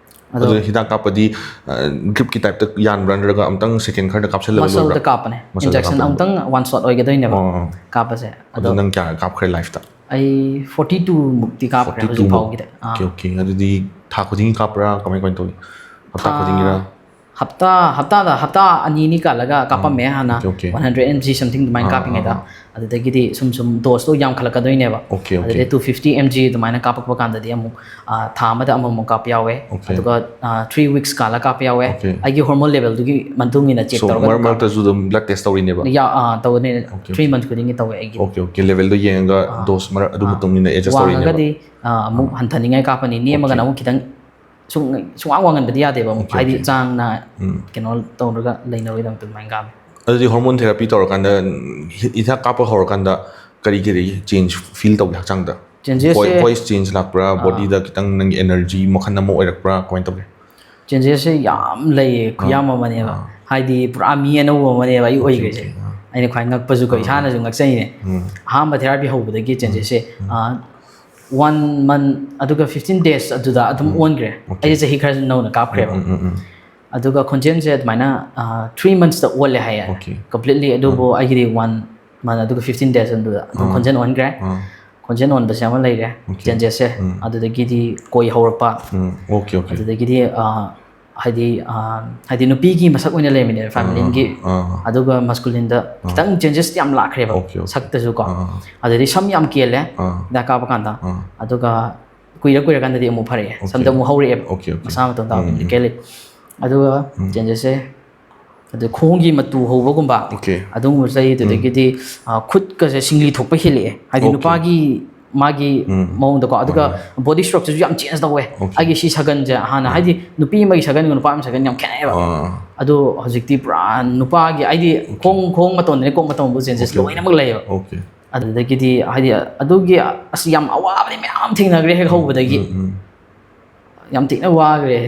ꯑꯗꯣ ꯍꯤꯗꯥꯛ ꯀꯥꯞꯄꯗꯤ ꯗ꯭ꯔꯤꯞꯀꯤ ꯇꯥꯏꯞꯇ ꯌꯥꯟꯕ꯭ꯔꯥ, ꯅꯠꯇ꯭ꯔꯒ ꯑꯃꯨꯛꯇꯪ ꯁꯦꯀꯦꯟ ꯈꯔꯗ ꯀꯥꯞꯁꯜꯂꯒ ꯃꯁꯜꯗ ꯂꯣꯏꯕ꯭ꯔꯥ? ꯀꯥꯞꯄꯅꯦ꯫ ꯃꯁꯜꯗ ꯏꯟꯖꯦꯛꯁꯟ ꯀꯥꯞꯄꯅꯦ꯫ ꯑꯃꯨꯛꯇꯪ ꯋꯥꯟ ꯁꯣꯠ ꯑꯣꯏꯒꯗꯣꯏꯅꯦꯕ ꯑꯣ, ꯑꯣ꯫ ꯀꯥꯞꯄꯁꯦ꯫ ꯑꯗꯣ ꯅꯪ ꯀꯌꯥ ꯀꯥꯞꯈ꯭ꯔꯦ ꯂꯥꯏꯐꯇ? ꯑꯩ ꯐꯣꯔꯇꯤ ꯇꯨ ꯃꯨꯛꯇꯤ ꯀꯥꯞꯈ꯭ꯔꯦ ꯍꯧꯖꯤꯛ ꯐꯥꯎꯒꯤꯗ꯫ ꯑꯥ꯫ Okay, okay. ꯑꯗꯨꯗꯤ ꯊꯥ ꯈꯨꯗꯤꯡꯒꯤ ꯀꯥꯞꯄ꯭ꯔꯥ, ꯀꯃꯥꯏ ꯀꯃꯥꯏꯅ ꯇꯧꯏ? ꯍꯞꯇꯥ ꯊꯥ- ꯈꯨꯗꯤꯡꯒꯤꯔꯥ? ꯍꯞꯇꯥ ꯍꯞꯇꯥꯗ ꯍꯞꯇꯥ ꯑꯅꯤ ꯑꯅꯤ ꯀꯥꯜꯂꯒ ꯀꯥꯞꯄꯝꯃꯦ ꯍꯥꯟꯅ꯫ Okay, okay. One hundred M G something ꯑꯗꯨꯃꯥꯏꯅ ꯑꯥ, ꯀꯥꯞꯄꯤꯉꯩꯗ꯫ ꯑꯥ, ꯑꯗꯨꯗꯒꯤꯗꯤ ꯁꯨꯝ ꯁꯨꯝ ꯗꯣꯁꯇꯣ ꯌꯥꯝꯈꯠꯂꯛꯀꯗꯣꯏꯅꯦꯕ꯫ Okay, okay. ꯑꯗꯨꯗꯩ ꯇꯨ ꯐꯤꯐꯇꯤ ꯑꯦꯝ ꯖꯤ ꯑꯗꯨꯃꯥꯏꯅ ꯀꯥꯞꯄꯛꯄ ꯀꯥꯟꯗꯗꯤ ꯑꯃꯨꯛ, ꯑꯥ, ꯊꯥ ꯑꯃꯗ ꯑꯃꯃꯨꯛ ꯀꯥꯞꯄ ꯌꯥꯎꯋꯦ꯫ ꯑꯣꯀꯦ꯫ ꯑꯗꯨꯒ, ꯑꯥ, ꯊ꯭ꯔꯤ ꯋꯤꯛꯁ ꯀꯥꯜꯂ ꯀꯥꯞꯄ ꯌꯥꯎꯋꯦ꯫ ꯑꯣꯀꯦ꯫ ꯑꯩꯒꯤ ꯍꯣꯔꯃꯣꯟ ꯂꯦꯚꯦꯜꯗꯨꯒꯤ ꯃꯇꯨꯡ ꯏꯟꯅ ꯆꯦꯛ So, ꯇꯧꯔꯒ ꯃꯔꯛ ꯑꯗꯨꯝ ꯀꯥꯞꯄꯦ꯫ ꯃꯔꯛꯇꯁꯨ ꯑꯗꯨꯝ ꯕ꯭ꯂꯗ ꯇꯦꯁ ꯇꯧꯔꯤꯅꯦꯕ? ꯌꯥ-, ꯑꯥ, ꯇꯧꯅꯤ꯫ Okay, three okay. ꯃꯟꯊ ꯈꯨꯗꯤꯡꯒꯤ ꯇꯧꯋꯦ ꯑꯩꯒꯤ꯫ Okay, okay. ꯂꯦꯚꯦꯜꯗꯣ ꯌꯦꯡꯉꯒ ꯑꯥ꯫ ꯗꯣꯁ ꯃꯔꯛ ꯑꯗꯨ ꯃꯇꯨꯡ ꯏꯟꯅ ꯑꯦꯗꯖꯁ ꯇꯧꯔꯤꯅꯦꯕ? ꯋꯥꯡꯉꯒꯗꯤ, ꯑꯥ, ꯑꯃꯨꯛ ꯍꯟꯊꯅꯤꯡꯉꯥꯏ ꯀꯥꯞꯄꯅꯤ, ꯅꯦꯝꯃꯒꯅ ꯑꯣꯀꯦ꯫ ꯑꯃꯨꯛ ꯈꯤꯇꯪ ꯁꯨꯝ ꯁꯨꯡꯋꯥꯡ ꯋꯥꯡꯍꯟꯕꯗꯤ ꯌꯥꯗꯦꯕ ꯑꯃꯨꯛ꯫ ꯑꯣꯀꯦ, ꯍꯥꯏꯗꯤ ꯑꯣꯀꯦ꯫ ꯆꯥꯡꯅ ꯎꯝ꯫ ꯀꯩꯅꯣ ꯇꯧꯔꯒ ꯂꯩꯅꯕꯒꯤꯗꯃꯛꯇ ꯑꯗꯨꯃꯥꯏꯅ ꯀꯥꯞꯄꯦ꯫ ꯑꯗꯨꯗꯤ ꯍꯣꯔꯃꯣꯟ ꯊꯦꯔꯥꯄꯤ ꯇꯧꯔꯀꯥꯟꯗ, ꯍꯤ-, ꯍꯤꯗꯥꯛ ꯀꯥꯞꯄ ꯍꯧꯔꯀꯥꯟꯗ ꯀꯔꯤ ꯀꯔꯤ ꯆꯦꯟꯖ ꯐꯤꯜ ꯇꯧꯒꯦ ꯍꯛꯆꯥꯡꯗ? ꯆꯦꯟꯖꯦꯁꯁꯦ ꯚꯣꯏꯁ ꯆꯦꯟꯖ ꯂꯥꯛꯄ꯭ꯔꯥ? ꯕꯣꯗꯤꯗ ꯈꯤꯇꯪ ꯅꯪꯒꯤ ꯑꯦꯅꯔꯖꯤ ꯃꯈꯜ ꯑꯃ ꯑꯣꯏꯔꯛꯄ꯭ꯔꯥ? ꯀꯃꯥꯏꯅ ꯇꯧꯒꯦ? ꯆꯦꯟꯖꯦꯁꯁꯦ ꯌꯥꯝ ꯂꯩꯌꯦ, ꯈꯨꯌꯥꯝ ꯑꯃꯅꯦꯕ꯫ ꯑꯥ꯫ ꯍꯥꯏꯗꯤ ꯄꯨꯔꯥ ꯃꯤ ꯑꯅꯧꯕ ꯑꯃꯅꯦꯕ ꯑꯩ ꯑꯣꯏꯈ꯭ꯔꯤꯁꯦ꯫ ꯑꯣꯀꯦ꯫ ꯑꯥ꯫ ꯑꯩꯅ ꯈ꯭ꯋꯥꯏ ꯉꯛꯄꯁꯨꯀꯣ, ꯏꯁꯥꯅꯁꯨ ꯉꯛꯆꯩꯅꯦ꯫ ꯎꯝ꯫ ꯑꯍꯥꯟꯕ ꯊꯦꯔꯥꯄꯤ ꯍꯧꯕꯗꯒꯤ ꯆꯦꯟꯖꯦꯁꯁꯦ, ꯎꯝ꯫ ꯑꯥ, ꯋꯥꯟ ꯃꯟ ꯑꯗꯨꯒ ꯐꯤꯐꯇꯤꯟ ꯗꯦꯖ ꯑꯗꯨꯗ ꯑꯗꯨꯝ ꯑꯣꯟꯈ꯭ꯔꯦ꯫ ꯑꯣꯀꯦ꯫ ꯑꯩꯁꯦ ꯆꯍꯤ ꯈꯔ ꯅꯧꯅ ꯀꯥꯞꯈ꯭ꯔꯦꯕ꯫ ꯎꯝ, ꯎꯝ, ꯎꯝ, ꯎꯝ꯫ ꯑꯗꯨꯒ ꯈꯣꯟꯖꯦꯜꯁꯦ ꯑꯗꯨꯃꯥꯏꯅ, ꯑꯥ, ꯊ꯭ꯔꯤ ꯃꯟꯊꯁꯇ ꯑꯣꯜꯂꯦ ꯍꯥꯏꯌꯦ꯫ ꯑꯣꯀꯦ꯫ ꯀꯝꯄ꯭ꯂꯤꯠꯂꯤ꯫ ꯑꯗꯨꯕꯨ ꯑꯩꯒꯤꯗꯤ ꯋꯥꯟ ꯃꯟ ꯑꯗꯨꯒ ꯐꯤꯐꯇꯤꯟ ꯗꯦꯖ ꯑꯗꯨꯗ ꯑꯗꯨꯝ ꯑꯥ꯫ ꯈꯣꯟꯖꯦꯜ ꯑꯣꯟꯈ꯭ꯔꯦ꯫ ꯑꯥ꯫ ꯈꯣꯟꯖꯦꯜ ꯑꯣꯟꯕꯁꯦ ꯑꯃ ꯂꯩꯔꯦ, ꯑꯣꯀꯦ꯫ ꯆꯦꯟꯖꯦꯁꯁꯦ꯫ ꯎꯝ꯫ ꯑꯗꯨꯗꯒꯤꯗꯤ ꯀꯣꯏ ꯍꯧꯔꯛꯄ, ꯎꯝ, ꯑꯣꯀꯦ, ꯑꯣꯀꯦ꯫ ꯑꯗꯨꯗꯒꯤꯗꯤ, ꯑꯥ, ꯍꯥꯏꯗꯤ, ꯑꯥ, ꯍꯥꯏꯗꯤ ꯅꯨꯄꯤꯒꯤ ꯃꯁꯛ ꯑꯣꯏꯅ ꯂꯩꯔꯝꯃꯤꯅꯦꯕ ꯐꯦꯃꯤꯂꯤꯟꯒꯤ꯫ ꯑꯥ, ꯑꯥ꯫ ꯑꯗꯨꯒ ꯃꯁꯀꯨꯂꯤꯟꯗ ꯈꯤꯇꯪ ꯆꯦꯟꯖꯦꯁ ꯌꯥꯝ ꯂꯥꯛꯈ꯭ꯔꯦꯕ ꯑꯣꯀꯦ, ꯑꯣꯀꯦ꯫ ꯁꯛꯇꯁꯨꯀꯣ꯫ ꯑꯥ, ꯑꯥ꯫ ꯑꯗꯨꯗꯩ ꯁꯝ ꯌꯥꯝ ꯀꯦꯜꯂꯦ ꯑꯥ꯫ ꯍꯤꯗꯥꯛ ꯀꯥꯞꯄ ꯀꯥꯟꯗ꯫ ꯑꯥ꯫ ꯑꯗꯨꯒ ꯀꯨꯏꯔ ꯀꯨꯏꯔꯀꯥꯟꯗꯗꯤ ꯑꯃꯨꯛ ꯐꯔꯛꯑꯦ꯫ ꯑꯣꯀꯦ꯫ ꯁꯝꯗ ꯑꯃꯨꯛ ꯍꯧꯔꯛꯑꯦꯕ ꯑꯣꯀꯦ, ꯑꯣꯀꯦ꯫ ꯃꯁꯥ ꯃꯇꯣꯝꯇ ꯎꯝ, ꯑꯣꯇꯣꯃꯦꯇꯤꯀꯦꯂꯤ꯫ ꯑꯗꯨꯒ ꯎꯝ꯫ ꯆꯦꯟꯖꯦꯁꯁꯦ ꯑꯗꯨ ꯈꯣꯡꯒꯤ ꯃꯇꯨ ꯍꯧꯕꯒꯨꯝꯕ ꯑꯣꯀꯦ꯫ ꯑꯗꯨꯒꯨꯝꯕꯁꯨ ꯂꯩ꯫ ꯑꯗꯨꯗꯒꯤꯗꯤ, ꯑꯥ, ꯈꯨꯠꯀꯁꯦ ꯁꯤꯡꯂꯤ ꯊꯣꯛꯄ ꯍꯦꯜꯂꯛꯑꯦ, ꯍꯥꯏꯗꯤ ꯑꯣꯀꯦ꯫ ꯅꯨꯄꯥꯒꯤ ꯃꯥꯒꯤ ꯎꯝ꯫ ꯃꯑꯣꯡꯗꯀꯣ꯫ ꯑꯗꯨꯒ ꯍꯣꯏ, ꯍꯣꯏ꯫ ꯕꯣꯗꯤ ꯁ꯭ꯇ꯭ꯔꯛꯆꯔꯁꯨ ꯌꯥꯝ ꯆꯦꯟꯖ ꯇꯧꯋꯦ꯫ ꯑꯣꯀꯦ꯫ ꯑꯩꯒꯤ ꯁꯤ ꯁꯒꯟꯁꯦ ꯍꯥꯟꯅ, ꯎꯝ꯫ ꯍꯥꯏꯗꯤ ꯅꯨꯄꯤ ꯑꯃꯒꯤ ꯁꯒꯟꯒ ꯅꯨꯄꯥ ꯑꯃꯒꯤ ꯁꯒꯟ ꯌꯥꯝ ꯈꯦꯠꯅꯩꯑꯕ꯫ ꯑꯥ꯫ ꯑꯗꯣ ꯍꯧꯖꯤꯛꯇꯤ ꯄꯨꯔꯥ ꯅꯨꯄꯥꯒꯤ, ꯍꯥꯏꯗꯤ ꯈꯣꯡ, ꯈꯣꯡ ꯃꯇꯣꯟꯗꯅꯦ, ꯀꯣꯛ ꯃꯇꯣꯟꯕꯨ ꯆꯦꯟꯖꯦꯁ ꯑꯣꯀꯦ, ꯑꯣꯀꯦ꯫ ꯂꯣꯏꯅꯃꯛ ꯂꯩꯌꯦꯕ꯫ ꯑꯣꯀꯦ꯫ ꯑꯗꯨꯗꯒꯤꯗꯤ ꯍꯥꯏꯗꯤ ꯑꯗꯨꯒꯤ ꯑꯁ ꯌꯥꯝ ꯑꯋꯥꯕꯗꯤ ꯃꯌꯥꯝ ꯊꯦꯡꯅꯈ꯭ꯔꯦ ꯍꯦꯛ ꯍꯧꯕꯗꯒꯤ꯫ ꯎꯝ, ꯎꯝ꯫ ꯌꯥꯝ ꯊꯤꯅ ꯋꯥꯈ꯭ꯔꯦ꯫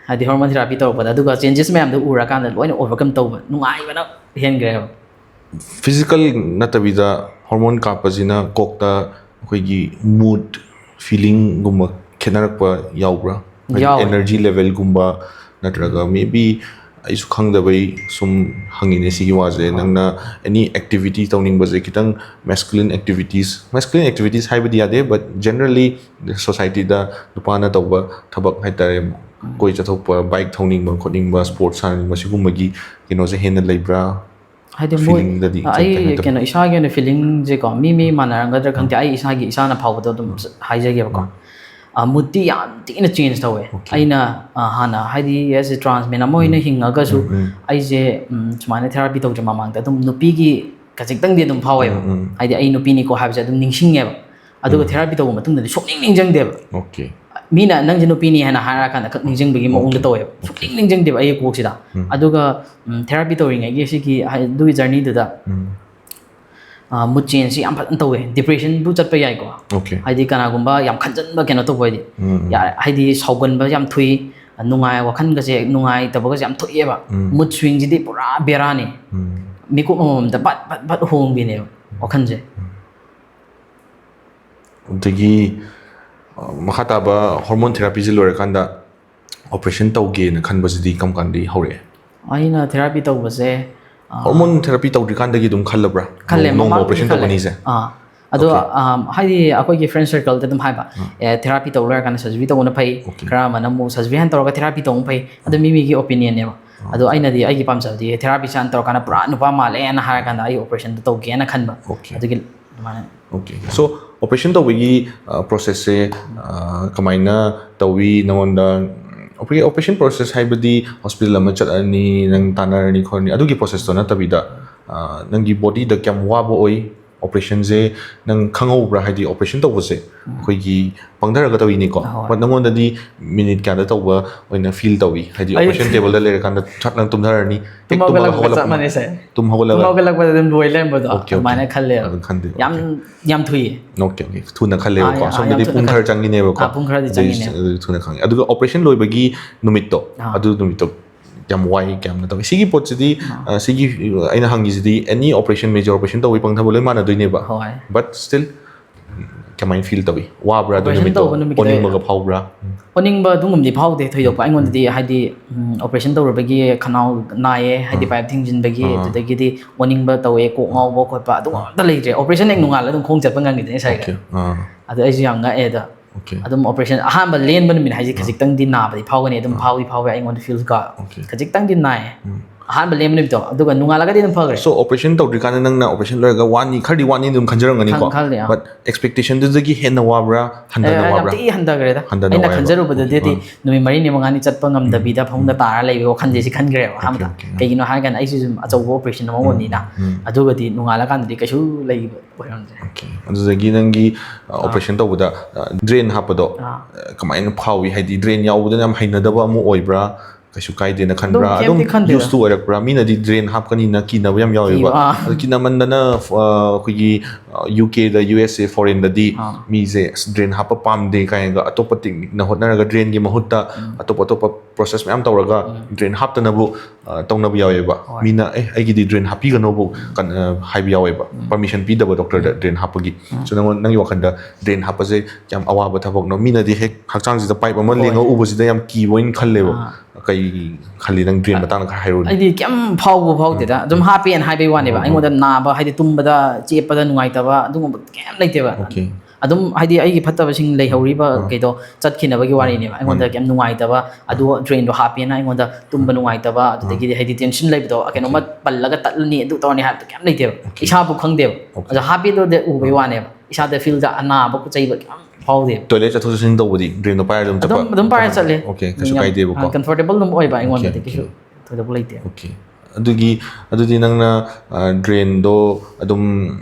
ꯍꯥꯏꯗꯤ ꯍꯣꯔꯃꯣꯟ ꯊꯦꯔꯥꯄꯤ ꯇꯧꯔꯛꯄꯗ꯫ ꯑꯗꯨꯒ ꯆꯦꯟꯖꯦꯁ ꯃꯌꯥꯝꯗꯣ ꯎꯔꯀꯥꯟꯗ ꯂꯣꯏꯅ ꯑꯣꯚꯔꯀꯝ ꯇꯧꯕ ꯅꯨꯡꯉꯥꯏꯕꯅ ꯍꯦꯟꯈ꯭ꯔꯦꯕ꯫ ꯐꯤꯖꯤꯀꯦꯜ ꯅꯠꯇꯕꯤꯗ ꯍꯣꯔꯃꯣꯟ ꯀꯥꯞꯄꯁꯤꯅ ꯀꯣꯛꯇ ꯑꯩꯈꯣꯏꯒꯤ ꯃꯨꯗ, ꯐꯤꯂꯤꯡꯒꯨꯝꯕ ꯈꯦꯠꯅꯔꯛꯄ ꯌꯥꯎꯕ꯭ꯔꯥ? ꯍꯥꯏꯗꯤ ꯌꯥꯎꯋꯦ꯫ Energy levelꯒꯨꯝꯕ ꯅꯠꯇ꯭ꯔꯒ maybe ꯑꯩꯁꯨ ꯈꯪꯗꯕꯩ ꯁꯨꯝ ꯍꯪꯉꯤꯅꯦ ꯁꯤꯒꯤ ꯋꯥꯁꯦ꯫ ꯍꯣꯏ꯫ ꯅꯪꯅ any activity ꯇꯧꯅꯤꯡꯕꯁꯦ ꯈꯤꯇꯪ masculine activities, masculine activities ꯍꯥꯏꯕꯗꯤ ꯌꯥꯗꯦ, but generally societyꯗ ꯅꯨꯄꯥꯅ ꯇꯧꯕ ꯊꯕꯛ ꯍꯥꯏꯇꯥꯔꯦ, ꯀꯣꯏ ꯆꯠꯊꯣꯛꯄ, bike ꯊꯧꯅꯤꯡꯕ ꯈꯣꯠꯅꯤꯡꯕ, sports ꯁꯥꯟꯅꯅꯤꯡꯕ, ꯁꯤꯒꯨꯝꯕꯒꯤ ꯀꯩꯅꯣꯁꯦ ꯍꯦꯟꯅ ꯂꯩꯕ꯭ꯔꯥ? ꯍꯥꯏꯗꯤ ꯃꯣꯏ Feelingꯗꯗꯤ ꯑꯩ ꯀꯩ ꯍꯥꯏꯇꯥꯔꯦ? ꯀꯩꯅꯣ, ꯏꯁꯥꯒꯤ ꯑꯣꯏꯅ feelingꯁꯦꯀꯣ, ꯃꯤ ꯃꯤ ꯃꯥꯟꯅꯔꯝꯒꯗ꯭ꯔꯥ ꯈꯪꯗꯦ, ꯑꯩ ꯏꯁꯥꯒꯤ, ꯏꯁꯥꯅ ꯐꯥꯎꯕꯗꯣ ꯑꯗꯨꯝ ꯍꯥꯏꯖꯒꯦꯕꯀꯣ꯫ Moodꯇꯤ ꯌꯥꯝ ꯊꯤꯅ change ꯇꯧꯋꯦ꯫ Okay. ꯑꯩꯅ ꯑ, ꯍꯥꯟꯅ ꯍꯥꯏꯗꯤ as a trans man ꯑꯃ ꯑꯣꯏꯅ ꯍꯤꯡꯉꯒꯁꯨ, ꯎꯝ, ꯎꯝ꯫ ꯑꯩꯁꯦ ꯎꯝ, ꯁꯨꯃꯥꯏꯅ therapy ꯇꯧꯗ꯭ꯔꯤ ꯃꯃꯥꯡꯗ ꯑꯗꯨꯝ ꯅꯨꯄꯤꯒꯤ ꯈꯖꯤꯛꯇꯪꯗꯤ ꯑꯗꯨꯝ ꯐꯥꯎꯋꯦꯕ꯫ ꯎꯝ, ꯎꯝ꯫ ꯍꯥꯏꯗꯤ ꯑꯩ ꯅꯨꯄꯤꯅꯤꯀꯣ ꯍꯥꯏꯕꯁꯦ ꯑꯗꯨꯝ ꯅꯤꯡꯁꯤꯡꯉꯦꯕ꯫ ꯑꯗꯨꯒ therapy ꯇꯧꯕ ꯃꯇꯨꯡꯗꯗꯤ ꯁꯨꯡꯅꯤꯡ ꯅꯤꯡꯁꯤꯡꯗꯦꯕ꯫ Okay. ꯃꯤꯅ ꯅꯪꯁꯦ ꯅꯨꯄꯤꯅꯤ ꯍꯥꯏꯅ ꯍꯥꯏꯔꯀꯥꯟꯗ ꯈꯛ ꯅꯤꯡꯁꯤꯡꯕꯒꯤ ꯃꯑꯣꯡꯗ Okay. ꯇꯧꯋꯦꯕ꯫ ꯁꯨꯡꯅꯤꯡ ꯅꯤꯡꯁꯤꯡꯗꯦꯕ ꯑꯩꯒꯤ ꯀꯣꯛꯁꯤꯗ꯫ ꯎꯝ꯫ ꯑꯗꯨꯒ ꯎꯝ, therapy ꯇꯧꯔꯤꯉꯩꯒꯤ ꯁꯤꯒꯤ ꯍꯥꯏ-, ꯑꯗꯨꯒꯤ journeyꯗꯨꯗ ꯎꯝ꯫ mood changeꯁꯤ ꯌꯥꯝ ꯐꯖꯅ ꯇꯧꯋꯦ꯫ Depressionꯕꯨ ꯆꯠꯄ ꯌꯥꯏꯀꯣ꯫ Okay. ꯍꯥꯏꯗꯤ ꯀꯅꯥꯒꯨꯝꯕ ꯌꯥꯝ ꯈꯟꯖꯟꯕ ꯀꯩꯅꯣ ꯇꯧꯕ ꯑꯣꯏꯗꯤ꯫ ꯎꯝ, ꯎꯝ꯫ ꯌꯥꯔꯦ, ꯍꯥꯏꯗꯤ ꯁꯥꯎꯒꯟꯕ ꯌꯥꯝ ꯊꯨꯏ, ꯅꯨꯡꯉꯥꯏ, ꯋꯥꯈꯜꯒꯁꯦ ꯅꯨꯡꯉꯥꯏꯇꯕꯒꯁꯦ ꯌꯥꯝ ꯊꯣꯛꯑꯦꯕ꯫ ꯎꯝ꯫ Mood swingꯁꯤꯗꯤ ꯄꯨꯔꯥ ꯕꯦꯔꯥꯅꯤ꯫ ꯎꯝ꯫ ꯃꯤꯀꯨꯞ ꯑꯃꯃꯝꯗ ꯕꯠ ꯕꯠ ꯕꯠ ꯍꯣꯡꯕꯤꯅꯦꯕ ꯋꯥꯈꯜꯁꯦ꯫ ꯑꯗꯒꯤ ꯑ, ꯃꯈꯥ ꯇꯥꯕ hormone therapyꯁꯦ ꯂꯣꯏꯔꯀꯥꯟꯗ operation ꯇꯧꯒꯦꯅ ꯈꯟꯕꯁꯤꯗꯤ ꯀꯔꯝ ꯀꯥꯟꯗꯒꯤ ꯍꯧꯔꯛꯑꯦ? ꯑꯩꯅ therapy ꯇꯧꯕꯁꯦ ꯑ, Hormone therapy ꯇꯧꯗ꯭ꯔꯤꯀꯥꯟꯗꯒꯤ ꯑꯗꯨꯝ ꯈꯜꯂꯕ꯭ꯔꯥ? ꯈꯜꯂꯦ, ꯅꯣꯡꯃ ꯃꯃꯥꯡꯗꯒꯤ operation ꯈꯜꯂꯦ꯫ ꯇꯧꯒꯅꯤꯁꯦ? ꯑꯥ꯫ ꯑꯗꯣ Okay. ꯑꯝ, ꯍꯥꯏꯗꯤ ꯑꯩꯈꯣꯏꯒꯤ friend circleꯗ ꯑꯗꯨꯝ ꯍꯥꯏꯕ, ꯑꯦ, therapy ꯇꯧ ꯂꯣꯏꯔꯀꯥꯟꯗ surgery ꯇꯧꯕꯅ ꯐꯩ꯫ Okay. ꯈꯔ ꯑꯃꯅ ꯑꯃꯨꯛ surgery ꯍꯥꯟꯅ ꯇꯧꯔꯒ therapy ꯇꯧꯕꯅ ꯐꯩ꯫ ꯑꯗꯣ ꯃꯤ ꯃꯤꯒꯤ opinionꯅꯦꯕ꯫ ꯑꯗꯣ ꯑꯩꯅꯗꯤ ꯑꯩꯒꯤ ꯄꯥꯝꯖꯕꯗꯤ therapyꯁꯦ ꯍꯥꯟꯅ ꯇꯧꯔꯀꯥꯟꯗ ꯄꯨꯔꯥ ꯅꯨꯄꯥ ꯃꯥꯜꯂꯦꯅ ꯍꯥꯏꯔꯀꯥꯟꯗ ꯑꯩ operationꯗꯣ ꯇꯧꯒꯦꯅ ꯈꯟꯕ꯫ Okay. ꯑꯗꯨꯒꯤ ꯑꯗꯨꯃꯥꯏꯅ꯫ Okay. So operation ꯇꯧꯕꯒꯤ ꯑ, processꯁꯦ ꯑ, ꯀꯃꯥꯏꯅ ꯇꯧꯋꯤ? ꯅꯉꯣꯟꯗ okay, operation process ꯍꯥꯏꯕꯗꯤ hospital ꯑꯃ ꯆꯠꯂꯅꯤ, ꯅꯪ ꯇꯥꯟꯅꯔꯅꯤ ꯈꯣꯠꯂꯅꯤ, ꯑꯗꯨꯒꯤ processꯇꯣ ꯅꯠꯇꯕꯤꯗ ꯑ, ꯅꯪꯒꯤ bodyꯗ ꯀꯌꯥꯝ ꯋꯥꯕ ꯑꯣꯏ? Operationꯁꯦ ꯅꯪ ꯈꯪꯍꯧꯕ꯭ꯔꯥ? ꯍꯥꯏꯗꯤ operation ꯇꯧꯕꯁꯦ ꯑꯩꯈꯣꯏꯒꯤ ꯄꯪꯊꯔꯒ ꯇꯧꯔꯤꯅꯤꯀꯣ꯫ ꯍꯣꯏ꯫ But ꯅꯪꯉꯣꯟꯗꯗꯤ minute ꯀꯌꯥꯗ ꯇꯧꯕ ꯑꯣꯏꯅ feel ꯇꯧꯏ? ꯍꯥꯏꯗꯤ ꯑꯩ operation tableꯗ ꯂꯩꯔꯀꯥꯟꯗ ꯁꯠ ꯅꯪ ꯇꯨꯝꯊꯔꯅꯤ, ꯇꯨꯝ ꯍꯦꯛ ꯇꯨꯝꯃꯒ ꯍꯧꯒꯠꯂꯛꯄꯒ ꯆꯞ ꯍꯧꯒꯠꯂꯛꯄ ꯃꯥꯟꯅꯩꯁꯦ꯫ ꯇꯨꯝ ꯇꯨꯝ ꯍꯧꯒꯠꯂꯒ ꯍꯧꯒꯠꯂꯛꯄꯗ ꯑꯗꯨꯝ ꯂꯣꯏ ꯂꯩꯔꯝꯕꯗꯣ Okay, okay. ꯑꯗꯨꯃꯥꯏꯅ ꯈꯜꯂꯦꯕ꯫ ꯑꯗꯨ ꯈꯟꯗꯦ꯫ ꯌꯥꯝ, ꯌꯥꯝ ꯊꯨꯏꯌꯦ꯫ Okay, okay. ꯊꯨꯅ ꯈꯜꯂꯦꯕꯀꯣ꯫ ꯑꯥ, ꯌꯥꯝ ꯑꯁꯣꯝꯗꯗꯤ ꯊꯨꯅ ꯄꯨꯡ ꯈꯔ ꯈꯜꯂꯦ꯫ ꯆꯪꯉꯤꯅꯦꯕꯀꯣ꯫ ꯑꯥ, ꯄꯨꯡ ꯈꯔꯗꯤ ꯑꯗꯨꯗꯤ ꯆꯪꯉꯤꯅꯦ꯫ ꯑꯗꯨꯗꯤ ꯊꯨꯅ ꯈꯪꯉꯦ꯫ ꯑꯗꯨꯒ operation ꯂꯣꯏꯕꯒꯤ ꯅꯨꯃꯤꯠꯇꯣ, ꯑꯥ꯫ ꯑꯗꯨ ꯅꯨꯃꯤꯠꯇꯣ ꯌꯥꯝ ꯋꯥꯏ, ꯀꯌꯥꯝꯅ ꯇꯧꯏ? ꯁꯤꯒꯤ ꯄꯣꯠꯁꯤꯗꯤ ꯑ, ꯁꯤꯒꯤ ꯑꯩꯅ ꯍꯪꯉꯤꯁꯤꯗꯤ any operation, major operation ꯇꯧꯕꯩ ꯄꯪꯊꯕ ꯂꯣꯏ ꯃꯥꯟꯅꯗꯣꯏꯅꯦꯕ꯫ ꯍꯣꯏ꯫ But still ꯀꯃꯥꯏꯅ feel ꯇꯧꯏ? ꯋꯥꯕ꯭ꯔꯥ ꯑꯗꯨ Operation ꯅꯨꯃꯤꯠꯇꯣ? ꯇꯧꯕ ꯅꯨꯃꯤꯠꯇꯨꯗꯤ ꯑꯣꯅꯤꯡꯕꯒ ꯐꯥꯎꯕ꯭ꯔꯥ? ꯑꯣꯅꯤꯡꯕ ꯑꯗꯨꯒꯨꯝꯕꯗꯤ ꯐꯥꯎꯗꯦ ꯊꯣꯏꯗꯣꯛꯄ ꯑꯩꯉꯣꯟꯗꯗꯤ, ꯍꯥꯏꯗꯤ ꯑꯣꯄꯔꯦꯁꯟ ꯇꯧꯔꯨꯕꯒꯤ ꯈꯅꯥꯎ ꯅꯥꯏꯌꯦ, ꯍꯥꯏꯗꯤ ꯄꯥꯏꯞ ꯊꯤꯡꯖꯤꯟꯕꯒꯤ, ꯑꯗꯨꯗꯒꯤꯗꯤ ꯑꯣꯅꯤꯡꯕ ꯇꯧꯋꯦ, ꯀꯣꯛ ꯉꯥꯎꯕ ꯈꯣꯠꯄ ꯑꯗꯨꯒꯨꯝꯕ ꯑꯝꯇ ꯂꯩꯇ꯭ꯔꯦ꯫ ꯑꯣꯄꯔꯦꯁꯟ ꯍꯦꯛ ꯅꯣꯡꯉꯥꯜꯂꯒ ꯑꯗꯨꯝ ꯈꯣꯡ ꯆꯠꯄ ꯉꯝꯈꯤꯗꯣꯏꯅꯦ ꯁꯥꯏꯒ꯫ ꯑꯥ ꯑꯗꯣ ꯑꯩꯁꯨ ꯌꯥꯝ ꯉꯛꯑꯦ ꯑꯗꯣ꯫ Okay. ꯑꯗꯨꯝ ꯑꯣꯄꯔꯦꯁꯟ ꯑꯍꯥꯟꯕ ꯂꯦꯟꯕ ꯅꯨꯃꯤꯠ ꯍꯥꯏꯁꯦ ꯈꯖꯤꯛꯇꯪꯗꯤ ꯅꯥꯕꯗꯤ ꯐꯥꯎꯒꯅꯤ, ꯑꯗꯨꯝ ꯐꯥꯎꯗꯤ ꯐꯥꯎꯋꯦ ꯑꯩꯉꯣꯟꯗ ꯐꯤꯜ ꯀꯣ꯫ Okay. ꯈꯖꯤꯛꯇꯪꯗꯤ ꯅꯥꯏꯌꯦ꯫ ꯑꯍꯥꯟꯕ ꯂꯦꯟꯕ ꯅꯨꯃꯤꯠꯇꯣ, ꯑꯗꯨꯒ ꯅꯣꯡꯉꯥꯜꯂꯒꯗꯤ ꯑꯗꯨꯝ ꯐꯈ꯭ꯔꯦ꯫ So operation ꯇꯧꯗ꯭ꯔꯤꯀꯥꯟꯗ ꯅꯪꯅ operation ꯂꯣꯏꯔꯒ ꯋꯥꯅꯤ, ꯈꯔꯗꯤ ꯋꯥꯅꯤ ꯑꯗꯨꯝ ꯈꯟꯖꯔꯝꯒꯅꯤꯀꯣ? ꯈꯟ- ꯈꯜꯂꯦ, ꯑꯥ꯫ But expectationꯗꯨꯗꯒꯤ ꯍꯦꯟꯅ ꯋꯥꯕ꯭ꯔꯥ? ꯍꯟꯊꯅ ꯑꯦ, ꯌꯥꯝ ꯋꯥꯕ꯭ꯔꯥ? ꯊꯤ ꯍꯟꯊꯈ꯭ꯔꯦꯗ꯫ ꯍꯟꯊꯅ ꯑꯩꯅ ꯋꯥꯏꯌꯦꯕ? ꯈꯟꯖꯔꯨꯕꯗꯗꯤ Okay. ꯅꯨꯃꯤꯠ ꯃꯔꯤꯅꯤ ꯃꯉꯥꯅꯤ ꯆꯠꯄ ꯉꯝꯗꯕꯤꯗ ꯐꯃꯨꯡꯗ ꯇꯥꯔ ꯂꯩꯕ ꯋꯥꯈꯜꯁꯦ ꯁꯤ ꯈꯟꯈ꯭ꯔꯦꯕ ꯑꯍꯥꯟꯕꯗ꯫ Okay. ꯀꯩꯒꯤꯅꯣ ꯍꯥꯏꯔ ꯀꯥꯟꯗ ꯑꯩꯁꯨ ꯁꯨꯝ ꯑꯆꯧꯕ ꯑꯣꯄꯔꯦꯁꯟ ꯑꯃ ꯑꯣꯏꯕꯅꯤꯅ꯫ ꯎꯝ. ꯑꯗꯨꯒꯗꯤ ꯅꯣꯡꯉꯥꯜꯂꯀꯥꯟꯗꯗꯤ ꯀꯩꯁꯨ ꯂꯩꯕ ꯑꯣꯏꯔꯝꯗ꯭ꯔꯦ꯫ Okay. ꯑꯗꯨꯗꯒꯤ ꯅꯪꯒꯤ ꯑꯣꯄꯔꯦꯁꯟ ꯇꯧꯕꯗ ꯗ꯭ꯔꯦꯟ ꯍꯥꯞꯄꯗꯣ, ꯑꯥ. ꯑ, ꯀꯃꯥꯏꯅ ꯐꯥꯎꯏ? ꯍꯥꯏꯗꯤ ꯗ꯭ꯔꯦꯟ ꯌꯥꯎꯕꯗꯅ ꯌꯥꯝ ꯍꯩꯅꯗꯕ ꯑꯃ ꯑꯣꯏꯕ꯭ꯔꯥ? ꯀꯩꯁꯨ ꯀꯥꯏꯗꯦꯅ ꯈꯟꯕ꯭ꯔꯥ? ꯑꯗꯨꯝ ꯀꯩꯝꯇꯤ ꯈꯟꯗꯦꯗ꯫ Used to ꯑꯣꯏꯔꯛꯄ꯭ꯔꯥ? ꯃꯤꯅꯗꯤ ꯗ꯭ꯔꯦꯟ ꯍꯥꯞꯀꯅꯤꯅ ꯀꯤꯅꯕ ꯌꯥꯝ ꯌꯥꯎꯋꯦꯕ꯫ ꯀꯤꯕ, ꯑꯥ. ꯑꯗꯨ ꯀꯤꯅꯃꯟꯗꯅ, ꯑ, ꯑꯩꯈꯣꯏꯒꯤ, ꯑ, UKꯗ, USAꯗ, foreignꯗꯗꯤ ꯑꯥ. ꯃꯤꯁꯦ ꯑꯁ ꯗ꯭ꯔꯦꯟ ꯍꯥꯞꯄ ꯄꯥꯝꯗꯦ ꯀꯥꯏꯅꯒ ꯑꯇꯣꯞꯄ techniqueꯅ ꯍꯣꯠꯅꯔꯒ ꯗ꯭ꯔꯦꯟꯒꯤ ꯃꯍꯨꯠꯇ ꯑꯇꯣꯞ ꯑꯇꯣꯞꯄ process ꯃꯌꯥꯝ ꯇꯧꯔꯒ ꯗ꯭ꯔꯦꯟ ꯍꯥꯞꯇꯅꯕꯨ, ꯑ, ꯇꯧꯅꯕ ꯌꯥꯎꯋꯦꯕ꯫ ꯍꯣꯏ. ꯃꯤꯅ "ꯑꯦ, ꯑꯩꯒꯤꯗꯤ ꯗ꯭ꯔꯦꯟ ꯍꯥꯞꯄꯤꯒꯅꯣꯕꯨ" ꯀꯟ-, ꯑ, ꯍꯥꯏꯕ ꯌꯥꯎꯋꯦꯕ꯫ Permission ꯄꯤꯗꯕ ꯗꯣꯛꯇꯔꯗ ꯗ꯭ꯔꯦꯟ ꯍꯥꯞꯄꯒꯤ꯫ So ꯅꯪꯉꯣꯟ-, ꯅꯪꯒꯤ ꯋꯥꯈꯜꯗ ꯗ꯭ꯔꯦꯟ ꯍꯥꯞꯄꯁꯦ ꯌꯥꯝ ꯑꯋꯥꯕ ꯊꯕꯛꯅꯣ? ꯃꯤꯅꯗꯤ ꯍꯦꯛ ꯍꯛꯆꯥꯡꯁꯤꯗ ꯄꯥꯏꯞ ꯑꯃ ꯍꯣꯏ. ꯂꯦꯡꯉ ꯎꯕꯁꯤꯗ ꯌꯥꯝ ꯀꯤꯕ ꯑꯣꯏꯅ ꯈꯜꯂꯦꯕ꯫ ꯑꯥ. ꯀꯩ ꯈꯜꯂꯤ ꯅꯪ ꯗ꯭ꯔꯦꯟ ꯃꯇꯥꯡꯗ ꯈꯔ ꯍꯥꯏꯔꯛꯎꯅꯦ꯫ ꯑꯩꯗꯤ ꯀꯩꯝ ꯐꯥꯎꯕ ꯐꯥꯎꯗꯦꯗ, ꯑꯗꯨꯝ ꯍꯥꯞꯄꯦꯅ ꯍꯥꯏꯕꯩ ꯋꯥꯅꯦꯕ꯫ ꯑꯩꯉꯣꯟꯗ ꯅꯥꯕ ꯍꯥꯏꯗꯤ ꯇꯨꯝꯕꯗ ꯆꯦꯞꯄꯗ ꯅꯨꯡꯉꯥꯏꯇꯕ ꯑꯗꯨꯒꯨꯝꯕ ꯀꯩꯝ ꯂꯩꯇꯦꯕ꯫ Okay. ꯑꯗꯨꯝ ꯍꯥꯏꯗꯤ ꯑꯩꯒꯤ ꯐꯠꯇꯕꯁꯤꯡ ꯂꯩꯍꯧꯔꯤꯕ ꯀꯩꯗꯣ ꯆꯠꯈꯤꯅꯕꯒꯤ ꯋꯥꯔꯤꯅꯦꯕ꯫ ꯑꯩꯉꯣꯟꯗ ꯀꯩꯝ ꯅꯨꯡꯉꯥꯏꯇꯕ, ꯑꯗꯨ ꯗ꯭ꯔꯦꯟꯗꯣ ꯍꯥꯞꯄꯦꯅ ꯑꯩꯉꯣꯟꯗ ꯇꯨꯝꯕ ꯅꯨꯡꯉꯥꯏꯇꯕ, ꯑꯗꯨꯗꯒꯤꯗꯤ ꯍꯥꯏꯗꯤ ꯇꯦꯟꯁꯟ ꯂꯩꯕꯗꯣ, ꯀꯩꯅꯣꯝꯃ ꯄꯜꯂꯒ ꯇꯠꯂꯅꯤ ꯑꯗꯨ ꯇꯧꯔꯅꯤ ꯍꯥꯏꯕꯗꯣ ꯀꯩꯝ ꯂꯩꯇꯦꯕ꯫ ꯏꯁꯥꯕꯨ ꯈꯪꯗꯦꯕ꯫ ꯑꯗꯣ ꯍꯥꯞꯄꯦꯗꯣ ꯎꯕꯩ ꯋꯥꯅꯦꯕ, ꯏꯁꯥꯗ ꯐꯤꯜꯗ ꯑꯅꯥꯕ ꯆꯩꯕ ꯀꯩꯝ ꯐꯥꯎꯗꯦꯕ꯫ Toilet ꯆꯠꯊꯣꯛ ꯆꯠꯁꯤꯟ ꯇꯧꯕꯗꯤ ꯗ꯭ꯔꯦꯟꯗꯣ ꯄꯥꯏꯔ ꯑꯗꯨꯝ ꯆꯠꯄ? ꯑꯗꯨꯝ ꯑꯗꯨꯝ ꯄꯥꯏꯔ ꯆꯠꯂꯦ꯫ Okay, ꯀꯩꯁꯨ ꯀꯥꯏꯗꯦꯕꯀꯣ? ꯀꯝꯐꯣꯔꯇꯦꯕꯜ ꯑꯗꯨꯝ ꯑꯣꯏꯕ ꯑꯩꯉꯣꯟꯗꯗꯤ꯫ Okay, ꯀꯩꯁꯨ ꯊꯣꯏꯗꯣꯛꯄ ꯂꯩꯇꯦ꯫ Okay. ꯑꯗꯨꯒꯤ, ꯑꯗꯨꯗꯤ ꯅꯪꯅ, ꯑ, ꯗ꯭ꯔꯦꯟꯗꯣ ꯑꯗꯨꯝ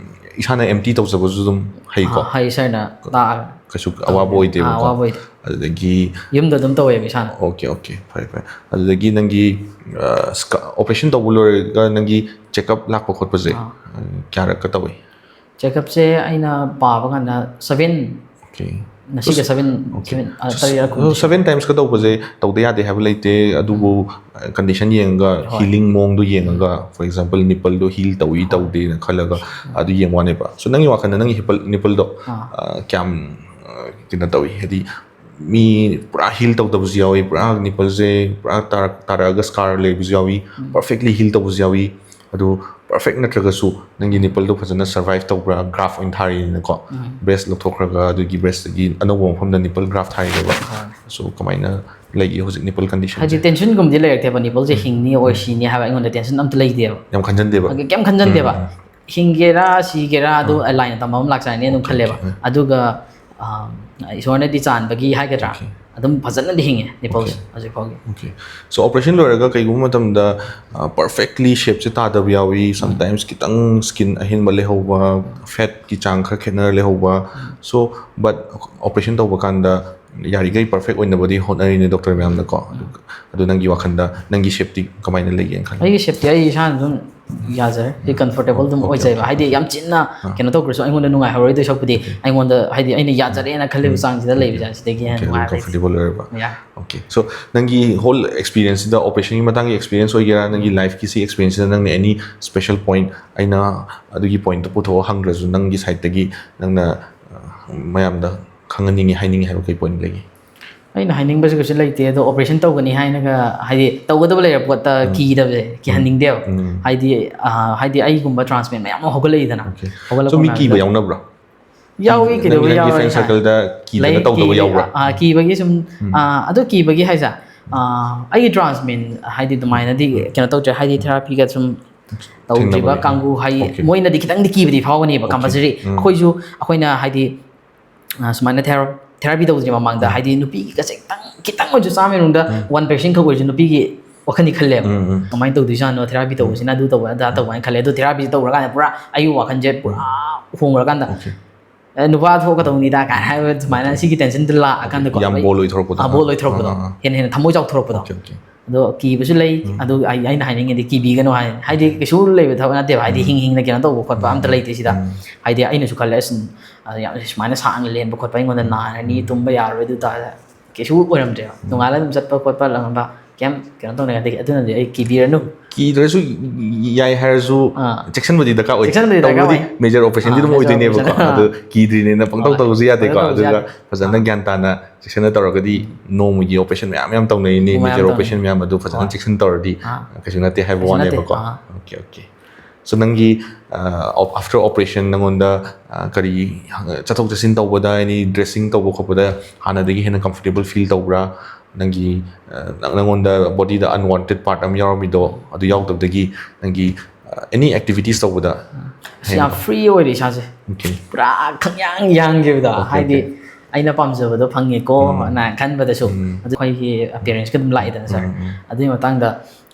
ꯏꯁꯥꯅ empty ꯇꯧꯖꯕꯁꯨ ꯑꯗꯨꯝ ꯍꯩꯀꯣ? ꯑꯥ, ꯍꯩ, ꯁꯥꯔꯅ ꯇꯥꯛꯑꯒ꯫ ꯀꯩꯁꯨ ꯑꯋꯥꯕ ꯑꯣꯏꯗꯦꯕꯀꯣ? ꯑꯥ, ꯑꯋꯥꯕ ꯑꯣꯏꯗꯦ꯫ ꯑꯗꯨꯗꯒꯤ ꯌꯨꯝꯗ ꯑꯗꯨꯝ ꯇꯧꯋꯦꯕ ꯏꯁꯥꯅ꯫ Okay, okay, ꯐꯔꯦ, ꯐꯔꯦ꯫ ꯑꯗꯨꯗꯒꯤ ꯅꯪꯒꯤ, ꯑ, ꯁ꯭ꯀ-, operation ꯇꯧꯕ ꯂꯣꯏꯔꯒ ꯅꯪꯒꯤ checkup ꯂꯥꯛꯄ ꯈꯣꯠꯄꯁꯦ, ꯑꯥ. ꯑ, ꯀꯌꯥꯔꯛꯀ ꯇꯧꯏ? Checkupꯁꯦ ꯑꯩꯅ ꯄꯥꯕ ꯀꯥꯟꯗ seven, Okay. ꯉꯁꯤꯒ seven, Okay. seven, ꯑ, ꯇꯔꯦꯠ ꯑꯀꯨꯝ꯫ So, seven timesꯀ ꯇꯧꯕꯁꯦ ꯇꯧꯗ ꯌꯥꯗꯦ ꯍꯥꯏꯕ ꯂꯩꯇꯦ, ꯑꯗꯨꯕꯨ, ꯑ, condition ꯌꯦꯡꯉꯒ, ꯍꯣꯏ. Healing ꯃꯑꯣꯡꯗꯣ ꯌꯦꯡꯉꯒ, for example, nippleꯗꯣ heal ꯇꯧꯏ ꯇꯧꯗꯦꯅ ꯈꯜꯂꯒ ꯑꯗꯨ ꯌꯦꯡꯕ ꯋꯥꯅꯦꯕ꯫ So, ꯅꯪꯒꯤ ꯋꯥꯈꯜꯗ ꯅꯪꯒꯤ nipple, nippleꯗꯣ, ꯑꯥ. ꯑ, ꯀꯌꯥꯝ, ꯑ, ꯀꯩꯅꯣ ꯇꯧꯏ? ꯍꯥꯏꯗꯤ, ꯃꯤ ꯄꯨꯔꯥ ꯍꯤꯜ ꯇꯧꯗꯕꯁꯨ ꯌꯥꯎꯏ, ꯄꯨꯔꯥ ꯅꯤꯄꯜꯁꯦ ꯄꯨꯔꯥ ꯇꯥꯔꯛ ꯇꯥꯔꯛꯑꯒ ꯁ꯭ꯀꯥꯔ ꯂꯩꯕꯁꯨ ꯌꯥꯎꯏ, ꯄꯔꯐꯦꯛꯂꯤ ꯍꯤꯜ ꯇꯧꯕꯁꯨ ꯌꯥꯎꯏ꯫ ꯑꯗꯨ ꯄꯔꯐꯦꯛ ꯅꯠꯇ꯭ꯔꯒꯁꯨ ꯅꯪꯒꯤ ꯅꯤꯄꯜꯗꯣ ꯐꯖꯅ ꯁꯔꯚꯥꯏꯚ ꯇꯧꯕ꯭ꯔꯥ, ꯒ꯭ꯔꯥꯐ ꯑꯣꯏꯅ ꯊꯥꯔꯤꯅꯤꯅꯀꯣ, ꯕ꯭ꯔꯦꯁ ꯂꯧꯊꯣꯛꯈ꯭ꯔꯒ ꯑꯗꯨꯒꯤ ꯕ꯭ꯔꯦꯁꯇꯒꯤ ꯑꯅꯧꯕ ꯃꯐꯝꯗ ꯅꯤꯄꯜ ꯒ꯭ꯔꯥꯐ ꯊꯥꯔꯤꯅꯦꯕ꯫ ꯁꯣ ꯀꯃꯥꯏꯅ ꯂꯩꯒꯦ ꯍꯧꯖꯤꯛ ꯅꯤꯄꯜ ꯀꯟꯗꯤꯁꯟ? ꯍꯥꯏꯗꯤ ꯇꯦꯟꯁꯟꯒꯨꯝꯕꯗꯤ ꯂꯩꯔꯛꯇꯦꯕ, ꯅꯤꯄꯜꯁꯦ ꯍꯤꯡꯅꯤ ꯑꯣꯔ ꯁꯤꯅꯤ ꯍꯥꯏꯕ ꯑꯩꯉꯣꯟꯗ ꯇꯦꯟꯁꯟ ꯑꯝꯇ ꯂꯩꯇꯦꯕ꯫ ꯌꯥꯝ ꯈꯟꯖꯟꯗꯦꯕ? ꯀꯩꯝ ꯈꯟꯖꯟꯗꯦꯕ꯫ ꯍꯤꯡꯒꯦꯔꯥ ꯁꯤꯒꯦꯔꯥ ꯑꯗꯨ ꯂꯥꯏꯅ ꯇꯝꯕ ꯑꯃ ꯂꯥꯛꯆꯔꯅꯤ ꯑꯗꯨꯝ ꯈꯜꯂꯦꯕ꯫ ꯑꯗꯨꯒ ꯏꯁꯣꯔꯅꯗꯤ ꯆꯥꯟꯕꯒꯤ ꯍꯥꯏꯒꯗ꯭ꯔꯥ, ꯑꯗꯨꯝ ꯐꯖꯅꯗꯤ ꯍꯤꯡꯉꯦ ꯅꯤꯄꯜꯁ ꯍꯧꯖꯤꯛ ꯐꯥꯎꯒꯤ꯫ ꯑꯣꯀꯦ꯫ ꯁꯣ ꯑꯣꯄꯔꯦꯁꯟ ꯂꯣꯏꯔꯒ ꯀꯩꯒꯨꯝꯕ ꯃꯇꯝꯗ ꯄꯔꯐꯦꯛꯂꯤ ꯁꯦꯞꯁꯦ ꯇꯥꯗꯕ ꯌꯥꯎꯏ, ꯁꯝꯇꯥꯏꯝꯁ ꯈꯤꯇꯪ ꯁ꯭ꯀꯤꯟ ꯑꯍꯦꯟꯕ ꯂꯩꯍꯧꯕ, ꯐꯦꯠꯀꯤ ꯆꯥꯡ ꯈꯔ ꯈꯦꯠꯅꯔ ꯂꯩꯍꯧꯕ꯫ ꯁꯣ ꯕꯠ ꯑꯣꯄꯔꯦꯁꯟ ꯇꯧꯕ ꯀꯥꯟꯗ ꯌꯥꯔꯤꯈꯩ ꯄꯔꯐꯦꯛ ꯑꯣꯏꯅꯕꯗꯤ ꯍꯣꯠꯅꯔꯤꯅꯦ ꯗꯣꯛꯇꯔ ꯃꯌꯥꯝꯅꯀꯣ꯫ ꯑꯗꯨ ꯅꯪꯒꯤ ꯋꯥꯈꯜꯗ ꯅꯪꯒꯤ ꯁꯦꯞꯇꯤ ꯀꯃꯥꯏꯅ ꯂꯩꯒꯦꯅ ꯈꯜꯂꯤ? ꯑꯩꯒꯤ ꯁꯦꯞꯇꯤ ꯑꯩ ꯏꯁꯥꯅ ꯑꯗꯨꯝ ꯌꯥꯖꯔꯦ, ꯑꯩ ꯀꯝꯐꯣꯔꯇꯦꯕꯜ ꯑꯗꯨꯝ ꯑꯣꯏꯖꯩꯕ꯫ ꯍꯥꯏꯗꯤ ꯌꯥꯝ ꯆꯤꯟꯅ ꯀꯩꯅꯣ ꯇꯧꯈ꯭ꯔꯁꯨ ꯑꯩꯉꯣꯟꯗ ꯅꯨꯡꯉꯥꯏꯍꯧꯔꯣꯏꯗꯣꯏ ꯁꯔꯨꯛꯄꯨꯗꯤ ꯑꯩꯉꯣꯟꯗ ꯍꯥꯏꯗꯤ ꯑꯩꯅ ꯌꯥꯖꯔꯦꯅ ꯈꯜꯂꯤꯕ ꯆꯥꯡꯁꯤꯗ ꯂꯩꯕꯁꯦ ꯁꯤꯗꯒꯤ ꯍꯦꯟꯅ ꯅꯨꯡꯉꯥꯏꯕ ꯂꯩꯇꯦ꯫ ꯀꯝꯐꯣꯔꯇꯦꯕꯜ ꯑꯣꯏꯔꯕ? ꯌꯥ꯫ ꯑꯣꯀꯦ꯫ ꯁꯣ ꯅꯪꯒꯤ ꯍꯣꯜ ꯑꯦꯛꯁꯄꯤꯔꯤꯌꯦꯟꯁꯁꯤꯗ, ꯑꯣꯄꯔꯦꯁꯟꯒꯤ ꯃꯇꯥꯡꯒꯤ ꯑꯦꯛꯁꯄꯤꯔꯤꯌꯦꯟꯁ ꯑꯣꯏꯒꯦꯔꯥ, ꯅꯪꯒꯤ ꯂꯥꯏꯐꯀꯤ ꯁꯤ ꯑꯦꯛꯁꯄꯤꯔꯤꯌꯦꯟꯁꯁꯤꯗ ꯅꯪꯅ ꯑꯦꯅꯤ ꯁ꯭ꯄꯦꯁꯦꯜ ꯄꯣꯏꯟꯠ, ꯑꯩꯅ ꯑꯗꯨꯒꯤ ꯄꯣꯏꯟꯠꯇꯣ ꯄꯨꯊꯣꯛꯑ ꯍꯪꯗ꯭ꯔꯁꯨ ꯅꯪꯒꯤ ꯁꯥꯏꯠꯇꯒꯤ ꯅꯪꯅ ꯃꯌꯥꯝꯗ ꯈꯪꯍꯟꯅꯤꯡꯉꯤ, ꯍꯥꯏꯅꯤꯡꯉꯤ ꯍꯥꯏꯕ ꯀꯩ ꯄꯣꯏꯟꯠ ꯂꯩꯒꯦ? ꯑꯩꯅ ꯍꯥꯏꯅꯤꯡꯕꯁꯦ ꯀꯩꯁꯨ ꯂꯩꯇꯦ, ꯑꯗꯣ ꯑꯣꯄꯔꯦꯁꯟ ꯇꯧꯒꯅꯤ ꯍꯥꯏꯅꯒ ꯍꯥꯏꯗꯤ ꯇꯧꯒꯗꯕ ꯂꯩꯔ ꯄꯣꯠꯇ ꯀꯤꯗꯕꯁꯦ, ꯀꯤꯍꯟꯅꯤꯡꯗꯦꯕ꯫ ꯍꯥꯏꯗꯤ ꯍꯥꯏꯗꯤ ꯑꯩꯒꯨꯝꯕ ꯇ꯭ꯔꯥꯟꯁ ꯃꯦꯟ ꯃꯌꯥꯝ ꯑꯃ ꯍꯧꯒꯠꯂꯛꯏꯗꯅ꯫ ꯁꯣ ꯃꯤ ꯀꯤꯕ ꯌꯥꯎꯅꯕ꯭ꯔꯣ? ꯌꯥꯎꯏ, ꯀꯩꯗꯧꯕ ꯌꯥꯎꯔꯣꯏ? ꯐ꯭ꯔꯦꯟ ꯁꯔꯀꯜꯗ ꯀꯤꯗꯅ ꯇꯧꯗꯕ ꯌꯥꯎꯕ꯭ꯔꯥ? ꯀꯤꯕꯒꯤ ꯁꯨꯝ ꯑꯗꯨ ꯀꯤꯕꯒꯤ ꯍꯥꯏꯁꯦ, ꯑꯩꯒꯤ ꯇ꯭ꯔꯥꯟꯁ ꯃꯦꯟ ꯍꯥꯏꯗꯤ ꯑꯗꯨꯃꯥꯏꯅꯗꯤ ꯀꯩꯅꯣ ꯇꯧꯗ꯭ꯔꯦ, ꯍꯥꯏꯗꯤ ꯊꯦꯔꯥꯄꯤꯒ ꯁꯨꯝ ꯇꯧꯗ꯭ꯔꯤꯕ ꯀꯥꯡꯕꯨ ꯍꯥꯏ, ꯃꯣꯏꯅꯗꯤ ꯈꯤꯇꯪꯗꯤ ꯀꯤꯕꯗꯤ ꯐꯥꯎꯒꯅꯦꯕ ꯀꯝꯄꯜꯁꯔꯤ꯫ ꯑꯩꯈꯣꯏꯁꯨ ꯑꯩꯈꯣꯏꯅ ꯍꯥꯏꯗꯤ ꯁꯨꯃꯥꯏꯅ ꯊꯦꯔꯥꯄꯤ ꯇꯧꯗ꯭ꯔꯤ ꯃꯃꯥꯡꯗ ꯍꯥꯏꯗꯤ ꯅꯨꯄꯤꯒꯤꯒꯁꯦ ꯈꯤꯇꯪ ꯈꯤꯇꯪ ꯑꯣꯏꯔꯁꯨ ꯆꯥꯝꯃ ꯃꯅꯨꯡꯗ ꯋꯥꯟ ꯄꯥꯔꯁꯦꯟ ꯈꯛ ꯑꯣꯏꯔꯁꯨ ꯅꯨꯄꯤꯒꯤ ꯋꯥꯈꯜꯗꯤ ꯈꯜꯂꯦꯕ꯫ ꯀꯃꯥꯏꯅ ꯇꯧꯗꯣꯏꯖꯥꯠꯅꯣ ꯊꯦꯔꯥꯄꯤ ꯇꯧꯕꯁꯤꯅ, ꯑꯗꯨ ꯇꯧꯕ ꯑꯗꯥ ꯇꯧꯕ ꯍꯥꯏꯅ ꯈꯜꯂꯦ꯫ ꯑꯗꯣ ꯊꯦꯔꯥꯄꯤꯁꯤ ꯇꯧꯔꯀꯥꯟꯗ ꯄꯨꯔꯥ ꯑꯩꯒꯤ ꯋꯥꯈꯜꯁꯦ ꯄꯨꯔꯥ ꯍꯣꯡꯈ꯭ꯔꯀꯥꯟꯗ, "ꯑꯦ, ꯅꯨꯄꯥ ꯊꯣꯛꯀꯗꯧꯅꯤꯗ" ꯀꯥꯏꯅ ꯍꯥꯏꯕ ꯁꯨꯃꯥꯏꯅ ꯁꯤꯒꯤ ꯇꯦꯟꯁꯟꯗꯨ ꯂꯥꯛꯑꯀꯥꯟꯗꯀꯣ ꯌꯥꯝ ꯕꯣꯜ ꯑꯣꯏꯊꯣꯔꯛꯄꯗꯣ꯫ ꯕꯣꯜ ꯑꯣꯏꯊꯣꯔꯛꯄꯗꯣ, ꯍꯦꯟꯅ ꯍꯦꯟꯅ ꯊꯃꯣꯏ ꯆꯥꯎꯊꯣꯔꯛꯄꯗꯣ꯫ ꯑꯗꯣ ꯀꯤꯕꯁꯨ ꯂꯩ꯫ ꯑꯗꯨ ꯑꯩ, ꯑꯩꯅ ꯍꯥꯏꯅꯤꯡꯉꯤꯗꯤ ꯀꯤꯕꯤꯒꯅꯨ ꯍꯥꯏ, ꯍꯥꯏꯗꯤ ꯀꯩꯁꯨ ꯂꯩꯕ ꯊꯕꯛ ꯅꯠꯇꯦꯕ, ꯍꯥꯏꯗꯤ ꯍꯤꯡ ꯍꯤꯡꯅ ꯀꯩꯅꯣ ꯇꯧꯕ ꯈꯣꯠꯄ ꯑꯝꯇ ꯂꯩꯇꯦ ꯁꯤꯗ꯫ ꯍꯥꯏꯗꯤ ꯑꯩꯅꯁꯨ ꯈꯜꯂꯦ, "ꯑꯁ, ꯌꯥꯝ ꯁꯨꯃꯥꯏꯅ ꯁꯥꯡꯅ ꯂꯦꯟꯕ ꯈꯣꯠꯄ ꯑꯩꯉꯣꯟꯗ ꯅꯥꯔꯅꯤ, ꯇꯨꯝꯕ ꯌꯥꯔꯣꯏ", ꯑꯗꯨ ꯇꯥꯔꯦ ꯀꯩꯁꯨ ꯑꯣꯏꯔꯝꯗ꯭ꯔꯦꯕ꯫ ꯅꯣꯡꯉꯥꯜꯂ ꯑꯗꯨꯝ ꯆꯠꯄ ꯈꯣꯠꯄ ꯂꯥꯛꯅꯕ ꯀꯩꯝ ꯀꯩꯅꯣ ꯇꯧꯅꯤꯡꯉꯥꯏ ꯂꯩꯇꯦ꯫ ꯑꯗꯨꯅꯗꯤ ꯑꯩ ꯀꯤꯕꯤꯔꯅꯨ꯫ ꯀꯤꯗ꯭ꯔꯁꯨ ꯌꯥꯏ ꯍꯥꯏꯔꯁꯨ ꯑꯥ꯫ ꯆꯦꯛꯁꯤꯟꯕꯗꯤ ꯗꯔꯀꯥꯔ ꯑꯣꯏ꯫ ꯆꯦꯛꯁꯤꯟꯕꯗꯤ ꯗꯔꯀꯥꯔ ꯇꯧꯕꯗꯤ ꯑꯣꯏ꯫ ꯃꯦꯖꯔ ꯑꯣꯄꯔꯦꯁꯟꯗꯤ ꯑꯥ, ꯑꯗꯨꯝ major ꯑꯣꯏꯗꯣꯏꯅꯦꯕꯀꯣ꯫ operation꯫ ꯑꯥ꯫ ꯑꯗꯨ ꯀꯤꯗ꯭ꯔꯤꯅꯦꯅ ꯄꯪꯇꯧ ꯍꯣꯏ꯫ ꯇꯧꯕꯁꯨ ꯌꯥꯗꯦꯀꯣ꯫ ꯄꯪꯇꯧ ꯇꯧꯕꯁꯨ ꯑꯗꯨꯗꯨꯒ ꯌꯥꯗꯦ꯫ ꯐꯖꯅ ꯒ꯭ꯌꯥꯟ ꯇꯥꯅ ꯆꯦꯛꯁꯤꯟꯅ ꯇꯧꯔꯒꯗꯤ ꯅꯣꯡꯃꯒꯤ ꯑꯣꯄꯔꯦꯁꯟ ꯃꯌꯥꯝ ꯌꯥꯝ ꯇꯧꯅꯩꯅꯤ꯫ ꯃꯌꯥꯝ ꯃꯦꯖꯔ ꯇꯧꯅꯩ꯫ ꯑꯣꯄꯔꯦꯁꯟ ꯃꯌꯥꯝ ꯑꯗꯨ ꯐꯖꯅ ꯍꯣꯏ꯫ ꯆꯦꯛꯁꯤꯟ ꯇꯧꯔꯗꯤ ꯑꯥ꯫ ꯀꯩꯁꯨ ꯅꯠꯇꯦ ꯍꯥꯏꯕ ꯀꯩꯁꯨ ꯅꯠꯇꯦ꯫ ꯋꯥꯅꯦꯕꯀꯣ꯫ ꯑꯥ꯫ Okay, okay. So ꯅꯪꯒꯤ ꯑꯥꯐꯇꯔ ꯑꯣꯄꯔꯦꯁꯟ ꯅꯪꯉꯣꯟꯗ ꯑꯥ, ꯀꯔꯤ ꯆꯠꯊꯣꯛ ꯆꯠꯁꯤꯟ ꯇꯧꯕꯗ, ꯑꯦꯅꯤ ꯗ꯭ꯔꯦꯁꯤꯡ ꯇꯧꯕ ꯈꯣꯠꯄꯗ ꯍꯥꯟꯅꯗꯒꯤ ꯍꯦꯟꯅ ꯀꯝꯐꯣꯔꯇꯦꯕꯜ ꯐꯤꯜ ꯇꯧꯕ꯭ꯔꯥ? ꯅꯪꯒꯤ ꯑꯥ, ꯅꯪ- ꯅꯪꯉꯣꯟꯗ ꯕꯣꯗꯤꯗ ꯑꯟꯋꯥꯟꯇꯦꯠ ꯄꯥꯔꯠ ꯑꯃ ꯌꯥꯎꯔꯝꯃꯤꯗꯣ ꯑꯗꯨ ꯌꯥꯎꯗꯕꯗꯒꯤ ꯅꯪꯒꯤ ꯑꯦꯅꯤ ꯑꯦꯛꯇꯤꯚꯤꯇꯤꯁ ꯇꯧꯕꯗ ꯑꯁ, ꯌꯥꯝ ꯐ꯭ꯔꯤ ꯑꯣꯏꯔꯦ ꯏꯁꯥꯁꯦ꯫ Okay. ꯄꯨꯔꯥ ꯈꯪꯌꯥꯡ ꯌꯥꯡꯈꯤꯕꯗꯣ꯫ Okay, ꯍꯥꯏꯗꯤ okay. ꯑꯩꯅ ꯄꯥꯝꯖꯕꯗꯣ ꯐꯪꯉꯦꯀꯣ ꯎꯝ꯫ ꯅ ꯈꯟꯕꯗꯁꯨ ꯎꯝ꯫ ꯑꯗꯨ ꯑꯩꯈꯣꯏꯒꯤ ꯑꯄꯤꯌꯔꯦꯟꯁꯀ ꯑꯗꯨꯝ ꯂꯥꯛꯏꯗꯅ ꯁꯥꯔ꯫ ꯎꯝ, ꯎꯝ꯫ ꯑꯗꯨꯒꯤ ꯃꯇꯥꯡꯗ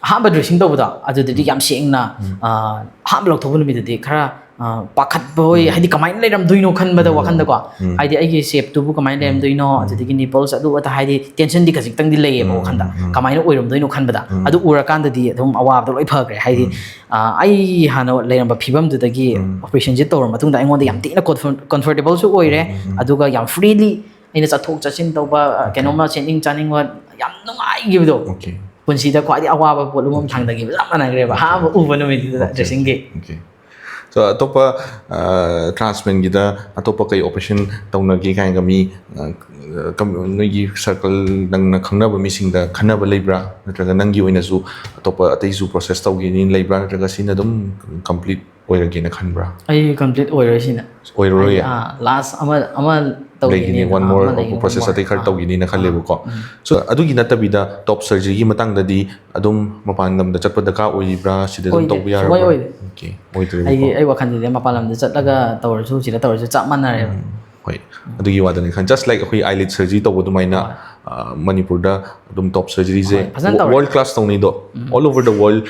ꯑꯍꯥꯟꯕ ꯗ꯭ꯔꯦꯁꯤꯡ ꯇꯧꯕꯗꯣ ꯑꯗꯨꯗꯗꯤ ꯌꯥꯝ ꯁꯦꯡꯅ, ꯎꯝ꯫ ꯑꯥ, ꯑꯍꯥꯟꯕ ꯂꯧꯊꯣꯛꯄ ꯅꯨꯃꯤꯠꯇꯗꯤ ꯈꯔ, ꯑꯥ, ꯄꯥꯈꯠꯄ ꯍꯣꯏ, ꯎꯝ꯫ ꯍꯥꯏꯗꯤ ꯀꯃꯥꯏꯅ ꯂꯩꯔꯝꯗꯣꯏꯅꯣ ꯈꯟꯕꯗ ꯎꯝ꯫ ꯋꯥꯈꯟꯗꯀꯣ꯫ ꯎꯝ꯫ ꯍꯥꯏꯗꯤ ꯑꯩꯒꯤ ꯁꯦꯞꯇꯨꯕꯨ ꯀꯃꯥꯏꯅ ꯂꯩꯔꯝꯗꯣꯏꯅꯣ, ꯎꯝ꯫ ꯑꯗꯨꯗꯒꯤ ꯅꯤꯄꯜꯁ ꯑꯗꯨ ꯑꯗꯥ, ꯍꯥꯏꯗꯤ ꯇꯦꯟꯁꯟꯗꯤ ꯈꯖꯤꯛꯇꯪꯗꯤ ꯂꯩꯌꯦꯕ ꯎꯝ, ꯋꯥꯈꯟꯗ꯫ ꯎꯝ, ꯎꯝ꯫ ꯀꯃꯥꯏꯅ ꯑꯣꯏꯔꯝꯗꯣꯏꯅꯣ ꯈꯟꯕꯗ꯫ ꯎꯝ꯫ ꯑꯗꯨ ꯎꯔꯀꯥꯟꯗꯗꯤ ꯑꯗꯨꯝ ꯑꯋꯥꯕꯗꯣ ꯂꯣꯏ ꯐꯈ꯭ꯔꯦ꯫ ꯍꯥꯏꯗꯤ, ꯎꯝ꯫ ꯑꯥ, ꯑꯩ ꯍꯥꯟꯅ ꯂꯩꯔꯝꯕ ꯐꯤꯕꯝꯗꯨꯗꯒꯤ ꯎꯝ꯫ ꯑꯣꯄꯔꯦꯁꯟꯁꯦ ꯇꯧꯔ ꯃꯇꯨꯡꯗ ꯑꯩꯉꯣꯟꯗ ꯌꯥꯝ ꯊꯤꯅ ꯀꯝꯐꯣꯔꯇꯦꯕꯜꯁꯨ ꯑꯣꯏꯔꯦ, ꯎꯝ, ꯎꯝ, ꯎꯝ꯫ ꯑꯗꯨꯒ ꯌꯥꯝ ꯐ꯭ꯔꯤꯂꯤ ꯑꯩꯅ ꯆꯠꯊꯣꯛ ꯆꯠꯁꯤꯟ ꯇꯧꯕ, ꯑ, Okay. ꯀꯩꯅꯣꯝꯃ ꯁꯦꯠꯅꯤꯡ ꯆꯥꯅꯤꯡꯕ ꯌꯥꯝ ꯅꯨꯡꯉꯥꯏꯈꯤꯕꯗꯣ꯫ Okay. ꯄꯨꯟꯁꯤꯗ ꯈ꯭ꯋꯥꯏꯗꯒꯤ ꯑꯋꯥꯕ ꯄꯣꯠꯂꯨꯝ ꯑꯃ Okay. ꯊꯥꯡꯗꯈꯤꯕ ꯆꯞ ꯃꯥꯟꯅꯈ꯭ꯔꯦꯕ꯫ Okay. ꯑꯍꯥꯟꯕ ꯎꯕ ꯅꯨꯃꯤꯠꯇꯨꯗ Okay, ꯗ꯭ꯔꯦꯁꯤꯡꯒꯤ꯫ Okay. So, ꯑꯇꯣꯞꯄ, ꯑ, ꯇ꯭ꯔꯥꯟꯁ ꯃꯦꯟꯒꯤꯗ ꯑꯇꯣꯞꯄ ꯀꯩ ꯑꯣꯄꯔꯦꯁꯟ ꯇꯧꯅꯒꯦ ꯀꯥꯏꯅꯒ ꯃꯤ, ꯑ, ꯀꯝ-, ꯅꯣꯏꯒꯤ ꯁꯔꯀꯜ, ꯅꯪꯅ ꯈꯪꯅꯕ ꯃꯤꯁꯤꯡꯗ ꯈꯟꯅꯕ ꯂꯩꯕ꯭ꯔꯥ? ꯅꯠꯇ꯭ꯔꯒ ꯅꯪꯒꯤ ꯑꯣꯏꯅꯁꯨ ꯑꯇꯣꯞꯄ ꯑꯇꯩꯁꯨ ꯄ꯭ꯔꯣꯁꯦꯁ ꯇꯧꯒꯦꯅ ꯂꯩꯕ꯭ꯔꯥ? ꯅꯠꯇ꯭ꯔꯒ ꯁꯤꯅ ꯑꯗꯨꯝ ꯀꯝꯄ꯭ꯂꯤꯠ ꯑꯣꯏꯔꯒꯦꯅ ꯈꯟꯕ꯭ꯔꯥ? ꯑꯩ ꯀꯝꯄ꯭ꯂꯤꯠ ꯑꯣꯏꯔꯣꯏ ꯁꯤꯅ꯫ ꯑꯣꯏꯔꯔꯣꯏꯌꯦ? ꯑꯥ, ꯂꯥꯁ ꯑꯃ, ꯑꯃ ꯇꯧꯒꯦꯅꯦ꯫ ꯂꯩꯒꯤꯅꯤ, one ꯑꯥ, more ꯑꯃ ꯂꯩꯒꯤꯅꯤ, process one more꯫ ꯑꯇꯩ ꯈꯔ ꯑꯥ, ꯇꯧꯒꯤꯅꯤꯅ ꯑꯥ, ꯈꯜꯂꯦꯕꯀꯣ꯫ ꯎꯝ꯫ So, ꯑꯗꯨꯒꯤ ꯅꯠꯇꯕꯤꯗ ꯇꯣꯞ ꯁꯔꯖꯔꯤꯒꯤ ꯃꯇꯥꯡꯗꯗꯤ ꯑꯗꯨꯝ ꯃꯄꯥꯟ ꯂꯝꯗ ꯆꯠꯄ ꯗꯔꯀꯥꯔ ꯑꯣꯏꯔꯤꯕ꯭ꯔꯥ? ꯁꯤꯗ ꯑꯗꯨꯝ ꯑꯣꯏꯗꯦ, ꯇꯧꯕ ꯁꯨꯡꯑꯣꯏ ꯌꯥꯔꯕ꯭ꯔꯥ? ꯑꯣꯏꯗꯦ꯫ Okay, ꯑꯣꯏꯗ꯭ꯔꯦꯕꯀꯣ꯫ ꯑꯩꯒꯤ, ꯑꯩ ꯋꯥꯈꯜꯗꯗꯤ ꯃꯄꯥꯟ ꯂꯝꯗ ꯆꯠꯂꯒ ꯇꯧꯔꯁꯨ, ꯁꯤꯗ ꯇꯧꯔꯁꯨ ꯆꯞ ꯃꯥꯟꯅꯔꯦꯕ꯫ ꯎꯝ, ꯍꯣꯏ, ꯑꯗꯨꯒꯤ ꯋꯥꯗꯅꯤ ꯈꯟ-, just like ꯑꯩꯈꯣꯏ eyelid surgery ꯇꯧꯕ ꯑꯗꯨꯃꯥꯏꯅ, ꯍꯣꯏ꯫ ꯑ, ꯃꯅꯤꯄꯨꯔꯗ ꯑꯗꯨꯝ ꯇꯣꯞ ꯁꯔꯖꯔꯤꯁꯦ ꯍꯣꯏ, ꯐꯖꯅ ꯇꯧꯔꯦ꯫ ꯋꯥꯔꯜ ꯀ꯭ꯂꯥꯁ ꯇꯧꯅꯩꯗꯣ, ꯎꯝ꯫ All over the world,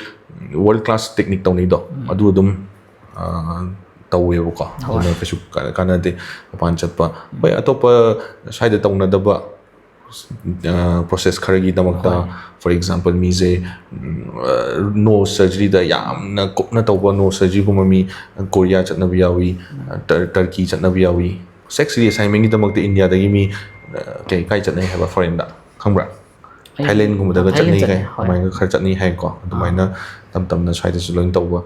world class technique ꯇꯧꯅꯩꯗꯣ, ꯎꯝ꯫ ꯑꯗꯨ ꯑꯗꯨꯝ, ꯑ, ꯇꯧꯋꯦꯕꯀꯣ꯫ ꯍꯣꯏ꯫ ꯑꯗꯨꯅ ꯀꯩꯁꯨ ꯀꯥ-, ꯀꯥꯟꯅꯗꯦ ꯃꯄꯥꯟ ꯆꯠꯄ꯫ ꯎꯝ꯫ ꯍꯣꯏ, ꯑꯇꯣꯞꯄ ꯁ꯭ꯋꯥꯏꯗ ꯇꯧꯅꯗꯕ, ꯑ, ꯄ꯭ꯔꯣꯁꯦꯁ ꯈꯔꯒꯤꯗꯃꯛꯇ, ꯍꯣꯏ꯫ For example, ꯃꯤꯁꯦ, ꯎꯝ, ꯑ, ꯅꯣꯁ ꯁꯔꯖꯔꯤꯗ ꯌꯥꯝꯅ ꯀꯨꯞꯅ ꯇꯧꯕ ꯅꯣꯁ ꯁꯔꯖꯔꯤꯒꯨꯝꯕ ꯃꯤ ꯀꯣꯔꯤꯌꯥ ꯆꯠꯅꯕ ꯌꯥꯎꯏ, ꯇꯔ-, ꯇꯔꯀꯤ ꯆꯠꯅꯕ ꯌꯥꯎꯏ꯫ ꯁꯦꯛꯁ ꯔꯤꯑꯦꯁꯥꯏꯟꯃꯦꯟꯒꯤꯗꯃꯛꯇ ꯏꯟꯗꯤꯌꯥꯗꯒꯤ ꯃꯤ, ꯑ, ꯀꯩ, ꯀꯥꯏ ꯆꯠꯅꯩ ꯍꯥꯏꯕ ꯐꯣꯔꯦꯟꯗ? ꯈꯪꯕ꯭ꯔꯥ? ꯊꯥꯏꯂꯦꯟꯒꯨꯝꯕꯗꯒ ꯆꯠꯅꯩ ꯀꯥꯏ, ꯑꯗꯨꯃꯥꯏꯅ ꯈꯔ ꯆꯠꯅꯤ ꯍꯥꯏꯀꯣ꯫ ꯑꯗꯨꯃꯥꯏꯅ ꯇꯝ ꯇꯝꯅ ꯁ꯭ꯋꯥꯏꯗꯁꯨ ꯂꯣꯏꯅ ꯇꯧꯕ,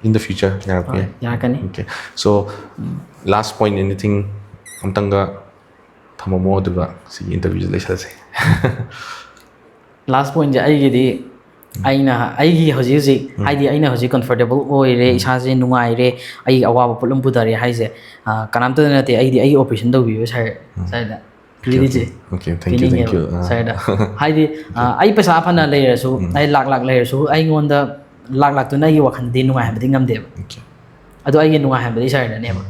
in the future ꯌꯥꯔꯛꯄ ꯌꯥꯏ꯫ ꯌꯥꯔꯛꯀꯅꯤ꯫ Okay, so last point, anything ꯑꯝꯇꯪꯒ ꯊꯝꯃꯝꯃꯣ, ꯑꯗꯨꯒ ꯁꯤꯒꯤ interviewꯁꯦ ꯂꯣꯏꯁꯤꯜꯂꯁꯦ꯫ Last pointꯁꯦ ꯑꯩꯒꯤꯗꯤ, ꯑꯩꯅ, ꯑꯩꯒꯤ ꯍꯧꯖꯤꯛ ꯍꯧꯖꯤꯛ ꯍꯥꯏꯗꯤ ꯑꯩꯅ ꯍꯧꯖꯤꯛ comfortable ꯑꯣꯏꯔꯦ, ꯏꯁꯥꯁꯦ ꯅꯨꯡꯉꯥꯏꯔꯦ, ꯑꯩꯒꯤ ꯑꯋꯥꯕ ꯄꯨꯂꯞ ꯄꯨꯊꯔꯦ ꯍꯥꯏꯁꯦ ꯀꯅꯥꯝꯇꯗ ꯅꯠꯇꯦ, ꯑꯩꯗꯤ ꯑꯩꯒꯤ operation ꯇꯧꯕꯤꯕ ꯁꯥꯔꯗ꯫ ꯀ꯭ꯔꯤꯗꯤꯠꯁꯦ Okay, thank you, thank you. ꯁꯥꯔꯗ꯫ ꯍꯥꯏꯗꯤ ꯑꯩ ꯄꯩꯁꯥ ꯐꯅ ꯂꯩꯔꯁꯨ, ꯑꯩ ꯂꯥꯛ ꯂꯥꯛ ꯂꯩꯔꯁꯨ, ꯑꯩꯉꯣꯟꯗ ꯂꯥꯛ ꯂꯥꯛꯇꯨꯅ ꯑꯩꯒꯤ ꯋꯥꯈꯜꯗꯗꯤ ꯅꯨꯡꯉꯥꯏꯍꯟꯕꯗꯤ ꯉꯝꯗꯦꯕ꯫ ꯑꯗꯣ ꯑꯩꯒꯤ ꯅꯨꯡꯉꯥꯏꯍꯟꯕꯗꯤ ꯁꯥꯔꯗꯅꯦꯕ꯫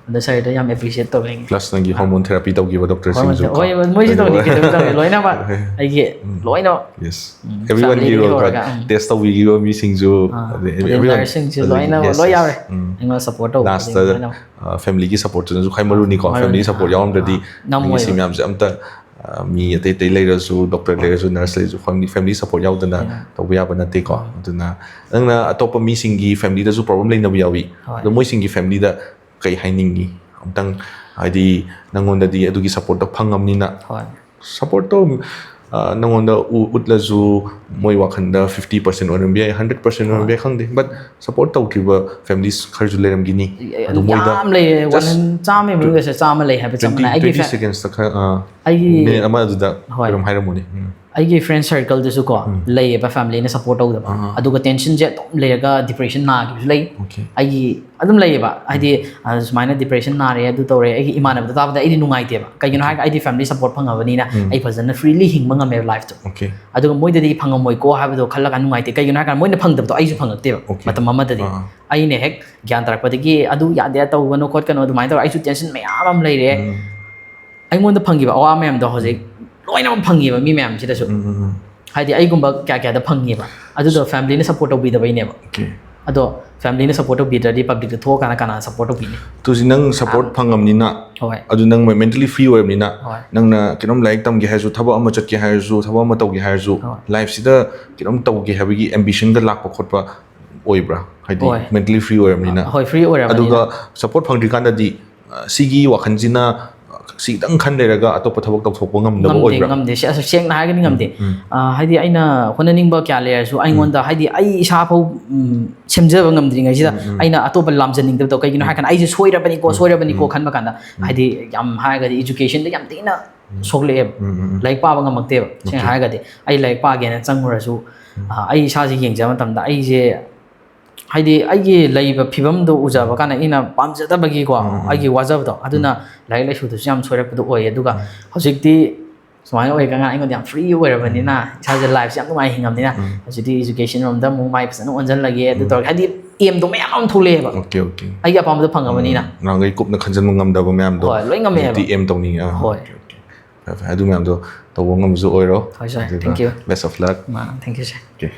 ꯑꯗꯣ ꯁꯥꯔꯗ ꯌꯥꯝ appreciate ꯇꯧꯋꯦ꯫ Plus ꯅꯪꯒꯤ hormone therapy ꯇꯧꯈꯤꯕ doctorꯁꯤꯡꯁꯨ ꯀꯣ꯫ ꯍꯣꯏ, ꯃꯣꯏꯁꯨ ꯇꯧꯅꯤ, ꯀꯩꯗꯧ ꯇꯧꯅꯤ, ꯂꯣꯏꯅꯃꯛ ꯑꯩꯒꯤ ꯂꯣꯏꯅꯃꯛ Yes, everyone ꯒꯤ role ꯈꯔ test ꯇꯧꯕꯤꯈꯤꯕ ꯃꯤꯁꯤꯡꯁꯨ, nurseꯁꯤꯡꯁꯨ ꯂꯣꯏꯅꯃꯛ ꯂꯣꯏ ꯌꯥꯎꯔꯦ꯫ ꯑꯩꯉꯣꯟꯗ support ꯇꯧꯕ ꯂꯥꯁꯇ family ꯒꯤ supportꯇꯨꯅꯁꯨ ꯈ꯭ꯋꯥꯏ ꯃꯔꯨꯅꯤꯀꯣ꯫ Family support ꯌꯥꯎꯔꯝꯗ꯭ꯔꯗꯤ ꯁꯤ ꯃꯌꯥꯝꯁꯦ ꯑꯝꯇ, ꯃꯤ ꯑꯇꯩ ꯑꯇꯩ ꯂꯩꯔꯁꯨ, doctor ꯂꯩꯔꯁꯨ, nurse ꯂꯩꯔꯁꯨ, family, family support ꯌꯥꯎꯗꯅ ꯇꯧꯕ ꯌꯥꯕ ꯅꯠꯇꯦꯀꯣ꯫ ꯑꯗꯨꯅ ꯅꯪꯅ ꯑꯇꯣꯞꯄ ꯃꯤꯁꯤꯡꯒꯤ familyꯗꯁꯨ problem ꯂꯩꯅꯕ ꯌꯥꯎꯏ꯫ ꯑꯗꯣ ꯃꯣꯏꯁꯤꯡꯒꯤ familyꯗ ꯀꯩ ꯍꯥꯏꯅꯤꯡꯉꯤ? ꯑꯝꯇꯪ, ꯍꯥꯏꯗꯤ, ꯅꯪꯉꯣꯟꯗꯗꯤ ꯑꯗꯨꯒꯤ supportꯇꯣ ꯐꯪꯉꯕꯅꯤꯅ, supportꯇꯣ ꯅꯪꯉꯣꯟꯗ ꯎꯠꯂꯁꯨ ꯃꯣꯏ ꯋꯥꯈꯜꯗ fifty percent ꯑꯣꯏꯔꯝꯕ ꯌꯥꯏ, hundred percent ꯑꯣꯏꯔꯝꯕ ꯌꯥꯏ, ꯈꯪꯗꯦ, but support ꯇꯧꯈꯤꯕ families ꯈꯔꯁꯨ ꯂꯩꯔꯝꯈꯤꯅꯤ꯫ ꯑꯗꯨ ꯃꯣꯏꯗ ꯌꯥꯝ ꯂꯩꯌꯦ꯫ One hundred, ꯆꯥꯝꯃꯒꯤ ꯃꯅꯨꯡꯗꯁꯦ ꯆꯥꯝꯃ ꯂꯩ ꯍꯥꯏꯕ ꯆꯞ ꯃꯥꯟꯅꯩ꯫ ꯑꯩꯒꯤ twenty secondsꯇ ꯈꯔ, minute ꯑꯃ ꯑꯗꯨꯗ ꯀꯩꯅꯣꯝ ꯍꯥꯏꯔꯝꯃꯨꯅꯦ꯫ ꯑꯩꯒꯤ friend circleꯗꯁꯨ ꯀꯣ ꯂꯩꯌꯦꯕ, familyꯅ support ꯇꯧꯗꯕ, ꯑꯗꯨꯒ tensionꯁꯦ ꯑꯗꯨꯝ ꯂꯩꯔꯒ depression ꯅꯥꯈꯤꯕꯁꯨ ꯂꯩ꯫ ꯑꯩꯒꯤ ꯑꯗꯨꯝ ꯂꯩꯌꯦꯕ, ꯍꯥꯏꯗꯤ ꯁꯨꯃꯥꯏꯅ depression ꯅꯥꯔꯦ, ꯑꯗꯨ ꯇꯧꯔꯦ, ꯑꯩꯒꯤ ꯏꯃꯥꯟꯅꯕꯗ ꯇꯥꯕꯗ ꯑꯩꯗꯤ ꯅꯨꯡꯉꯥꯏꯇꯦꯕ꯫ ꯀꯩꯒꯤꯅꯣ ꯍꯥꯏꯔꯒ ꯑꯩꯗꯤ family support ꯐꯪꯉꯕꯅꯤꯅ ꯑꯩ ꯐꯖꯅ freely ꯍꯤꯡꯕ ꯉꯝꯃꯦꯕ lifeꯇꯣ꯫ ꯑꯗꯨꯒ ꯃꯣꯏꯗꯗꯤ ꯐꯪꯉꯝꯃꯣꯏꯀꯣ ꯍꯥꯏꯕꯗꯣ ꯈꯜꯂꯒ ꯅꯨꯡꯉꯥꯏꯇꯦ꯫ ꯀꯩꯒꯤꯅꯣ ꯍꯥꯏꯔꯀꯥꯟꯗ ꯃꯣꯏꯅ ꯐꯪꯗꯕꯗꯣ ꯑꯩꯁꯨ ꯐꯪꯉꯛꯇꯦꯕ ꯃꯇꯝ ꯑꯃꯗꯗꯤ꯫ ꯑꯩꯅ ꯍꯦꯛ ꯒ꯭ꯌꯥꯟ ꯇꯥꯔꯛꯄꯗꯒꯤ ꯑꯗꯨ ꯌꯥꯗꯦ, ꯇꯧꯒꯅꯨ ꯈꯣꯠꯀꯅꯨ ꯑꯗꯨꯃꯥꯏꯅ ꯇꯧꯔ ꯑꯩꯁꯨ tension ꯃꯌꯥꯝ ꯑꯃ ꯂꯩꯔꯦ꯫ ꯑꯩꯉꯣꯟꯗ ꯐꯪꯈꯤꯕ ꯑꯋꯥꯕ ꯃꯌꯥꯝꯗꯣ ꯍꯧꯖꯤꯛ ꯂꯣꯏꯅꯃꯛ ꯐꯪꯉꯦꯕ ꯃꯤ ꯃꯌꯥꯝꯁꯤꯗꯁꯨ꯫ ꯍꯥꯏꯗꯤ ꯑꯩꯒꯨꯝꯕ ꯀꯌꯥ ꯀꯌꯥꯗ ꯐꯪꯉꯦꯕ꯫ ꯑꯗꯨꯗꯣ familyꯅ support ꯇꯧꯕꯤꯗꯕꯩꯅꯦꯕ꯫ ꯑꯗꯣ familyꯅ support ꯇꯧꯕꯤꯗ꯭ꯔꯗꯤ publicꯇ ꯊꯣꯛꯑꯀꯥꯟꯗ ꯀꯅꯥꯅ support ꯇꯧꯕꯤꯅꯤ? ꯇꯨꯖꯤ, ꯅꯪ support ꯐꯪꯉꯕꯅꯤꯅ, ꯑꯗꯨ ꯅꯪ mentally free ꯑꯣꯏꯔꯕꯅꯤꯅ, ꯅꯪꯅ ꯀꯩꯅꯣꯝ ꯂꯥꯏꯔꯤꯛ ꯇꯝꯒꯦ ꯍꯥꯏꯔꯁꯨ, ꯊꯕꯛ ꯑꯃ ꯆꯠꯀꯦ ꯍꯥꯏꯔꯁꯨ, ꯊꯕꯛ ꯑꯃ ꯇꯧꯒꯦ ꯍꯥꯏꯔꯁꯨ, lifeꯁꯤꯗ ꯀꯩꯅꯣꯝ ꯇꯧꯒꯦ ꯍꯥꯏꯕꯒꯤ ambitionꯒ ꯂꯥꯛꯄ ꯈꯣꯠꯄ ꯑꯣꯏꯕ꯭ꯔꯥ? ꯍꯥꯏꯗꯤ mentally free ꯑꯣꯏꯔꯕꯅꯤꯅ꯫ ꯍꯣꯏ, free ꯑꯣꯏꯔꯕꯅꯤꯅ꯫ ꯑꯗꯨꯒ support ꯐꯪꯗ꯭ꯔꯤꯀꯥꯟꯗꯗꯤ, ꯑ, ꯁꯤꯒꯤ ꯋꯥꯈꯜꯁꯤꯅ, ꯑ, ꯁꯤꯗꯪ ꯈꯟ ꯂꯩꯔꯒ ꯑꯇꯣꯞꯄ ꯊꯕꯛ ꯇꯧꯊꯣꯛꯄ ꯉꯝꯗꯕ ꯉꯝꯗꯦ ꯑꯣꯏꯕ꯭ꯔꯥ? ꯉꯝꯗꯦ ꯁꯤ ꯑꯁ ꯁꯦꯡꯅ ꯍꯥꯏꯔꯒꯗꯤ ꯉꯝꯗꯦ꯫ ꯎꯝ. ꯑꯥ, ꯍꯥꯏꯗꯤ ꯑꯩꯅ ꯍꯣꯠꯅꯅꯤꯡꯕ ꯀꯌꯥ ꯂꯩꯔꯁꯨ ꯑꯩꯉꯣꯟꯗ ꯍꯥꯏꯗꯤ ꯑꯩ ꯏꯁꯥꯐꯥꯎ ꯎꯝ, ꯁꯦꯝꯖꯕ ꯉꯝꯗ꯭ꯔꯤꯉꯩꯁꯤꯗ ꯎꯝ, ꯎꯝ. ꯑꯩꯅ ꯑꯇꯣꯞꯄ ꯂꯥꯝꯖꯅꯤꯡꯗꯕꯗꯣ ꯀꯩꯒꯤꯅꯣ ꯍꯥꯏꯔꯀꯥꯟꯗ ꯑꯩꯁꯦ ꯁꯣꯏꯔꯕꯅꯤꯀꯣ ꯎꯝ, ꯁꯣꯏꯔꯕꯅꯤꯀꯣ ꯎꯝ. ꯈꯟꯕ ꯀꯥꯟꯗ ꯎꯝ. ꯍꯥꯏꯗꯤ ꯌꯥꯝ ꯍꯥꯏꯔꯒꯗꯤ educationꯗ ꯌꯥꯝ ꯊꯤꯅ ꯁꯣꯛꯂꯛꯑꯦꯕ꯫ ꯎꯝ, ꯎꯝ, ꯎꯝ. ꯂꯥꯏꯔꯤꯛ ꯄꯥꯕ ꯉꯝꯃꯛꯇꯦꯕ ꯁꯦꯡꯅ Okay. ꯍꯥꯏꯔꯒꯗꯤ ꯑꯩ ꯂꯥꯏꯔꯤꯛ ꯄꯥꯒꯦꯅ ꯆꯪꯉꯨꯔꯁꯨ ꯑꯥ, ꯑꯩ ꯏꯁꯥꯁꯦ ꯌꯦꯡꯖꯕ ꯃꯇꯝꯗ ꯑꯩꯁꯦ ꯍꯥꯏꯗꯤ ꯑꯩꯒꯤ ꯂꯩꯕ ꯐꯤꯕꯝꯗꯣ ꯎꯖꯕ ꯀꯥꯟꯗ ꯑꯩꯅ ꯄꯥꯝꯖꯗꯕꯒꯤꯀꯣ ꯎꯝ, ꯎꯝ. ꯑꯩꯒꯤ ꯋꯥꯖꯕꯗꯣ ꯑꯗꯨꯅ ꯂꯥꯏꯔꯤꯛ ꯂꯥꯏꯁꯨꯗꯁꯨ ꯌꯥꯝ ꯁꯣꯏꯔꯛꯄꯗꯣ ꯑꯣꯏꯌꯦ꯫ ꯑꯗꯨꯒ ꯍꯧꯖꯤꯛꯇꯤ ꯁꯨꯃꯥꯏꯅ ꯑꯣꯏꯔꯀꯥꯟꯗ ꯑꯩꯉꯣꯟꯗ ꯌꯥꯝ free ꯑꯣꯏꯔꯕꯅꯤꯅ ꯏꯁꯥꯁꯦ lifeꯁꯦ ꯌꯥꯝ ꯅꯨꯡꯉꯥꯏ ꯍꯤꯡꯉꯕꯅꯤꯅ ꯍꯧꯖꯤꯛꯇꯤ education ꯔꯣꯝꯗ ꯑꯃꯨꯛ ꯃꯥꯏ ꯐꯖꯅ ꯑꯣꯟꯁꯤꯜꯂꯒꯦ ꯑꯗꯨ ꯇꯧꯔꯒꯦ ꯍꯥꯏꯗꯤ aimꯗꯣ ꯃꯌꯥꯝ ꯑꯃ ꯊꯣꯛꯂꯛꯑꯦꯕ Okay, okay. ꯑꯩꯒꯤ ꯑꯄꯥꯝꯕꯗꯣ ꯐꯪꯉꯕꯅꯤꯅ꯫ ꯅꯍꯥꯟꯈꯩ ꯀꯨꯞꯅ ꯈꯟꯖꯤꯟꯕ ꯉꯝꯗꯕ ꯃꯌꯥꯝꯗꯣ ꯍꯣꯏ, ꯂꯣꯏ ꯉꯝꯃꯦꯕ꯫ ꯍꯧꯖꯤꯛꯇꯤ aim ꯇꯧꯅꯤꯡꯉꯦ꯫ ꯑꯥ, ꯍꯣꯏ. Okay, okay. ꯐꯔꯦ, ꯐꯔꯦ. ꯑꯗꯨ ꯃꯌꯥꯝꯗꯣ ꯇꯧꯕ ꯉꯝꯕꯁꯨ ꯑꯣꯏꯔꯣ꯫ ꯍꯣꯏ, sir. ꯑꯗꯨꯒ Thank you. Best of luck. ꯃꯥ, thank you, sir. Okay.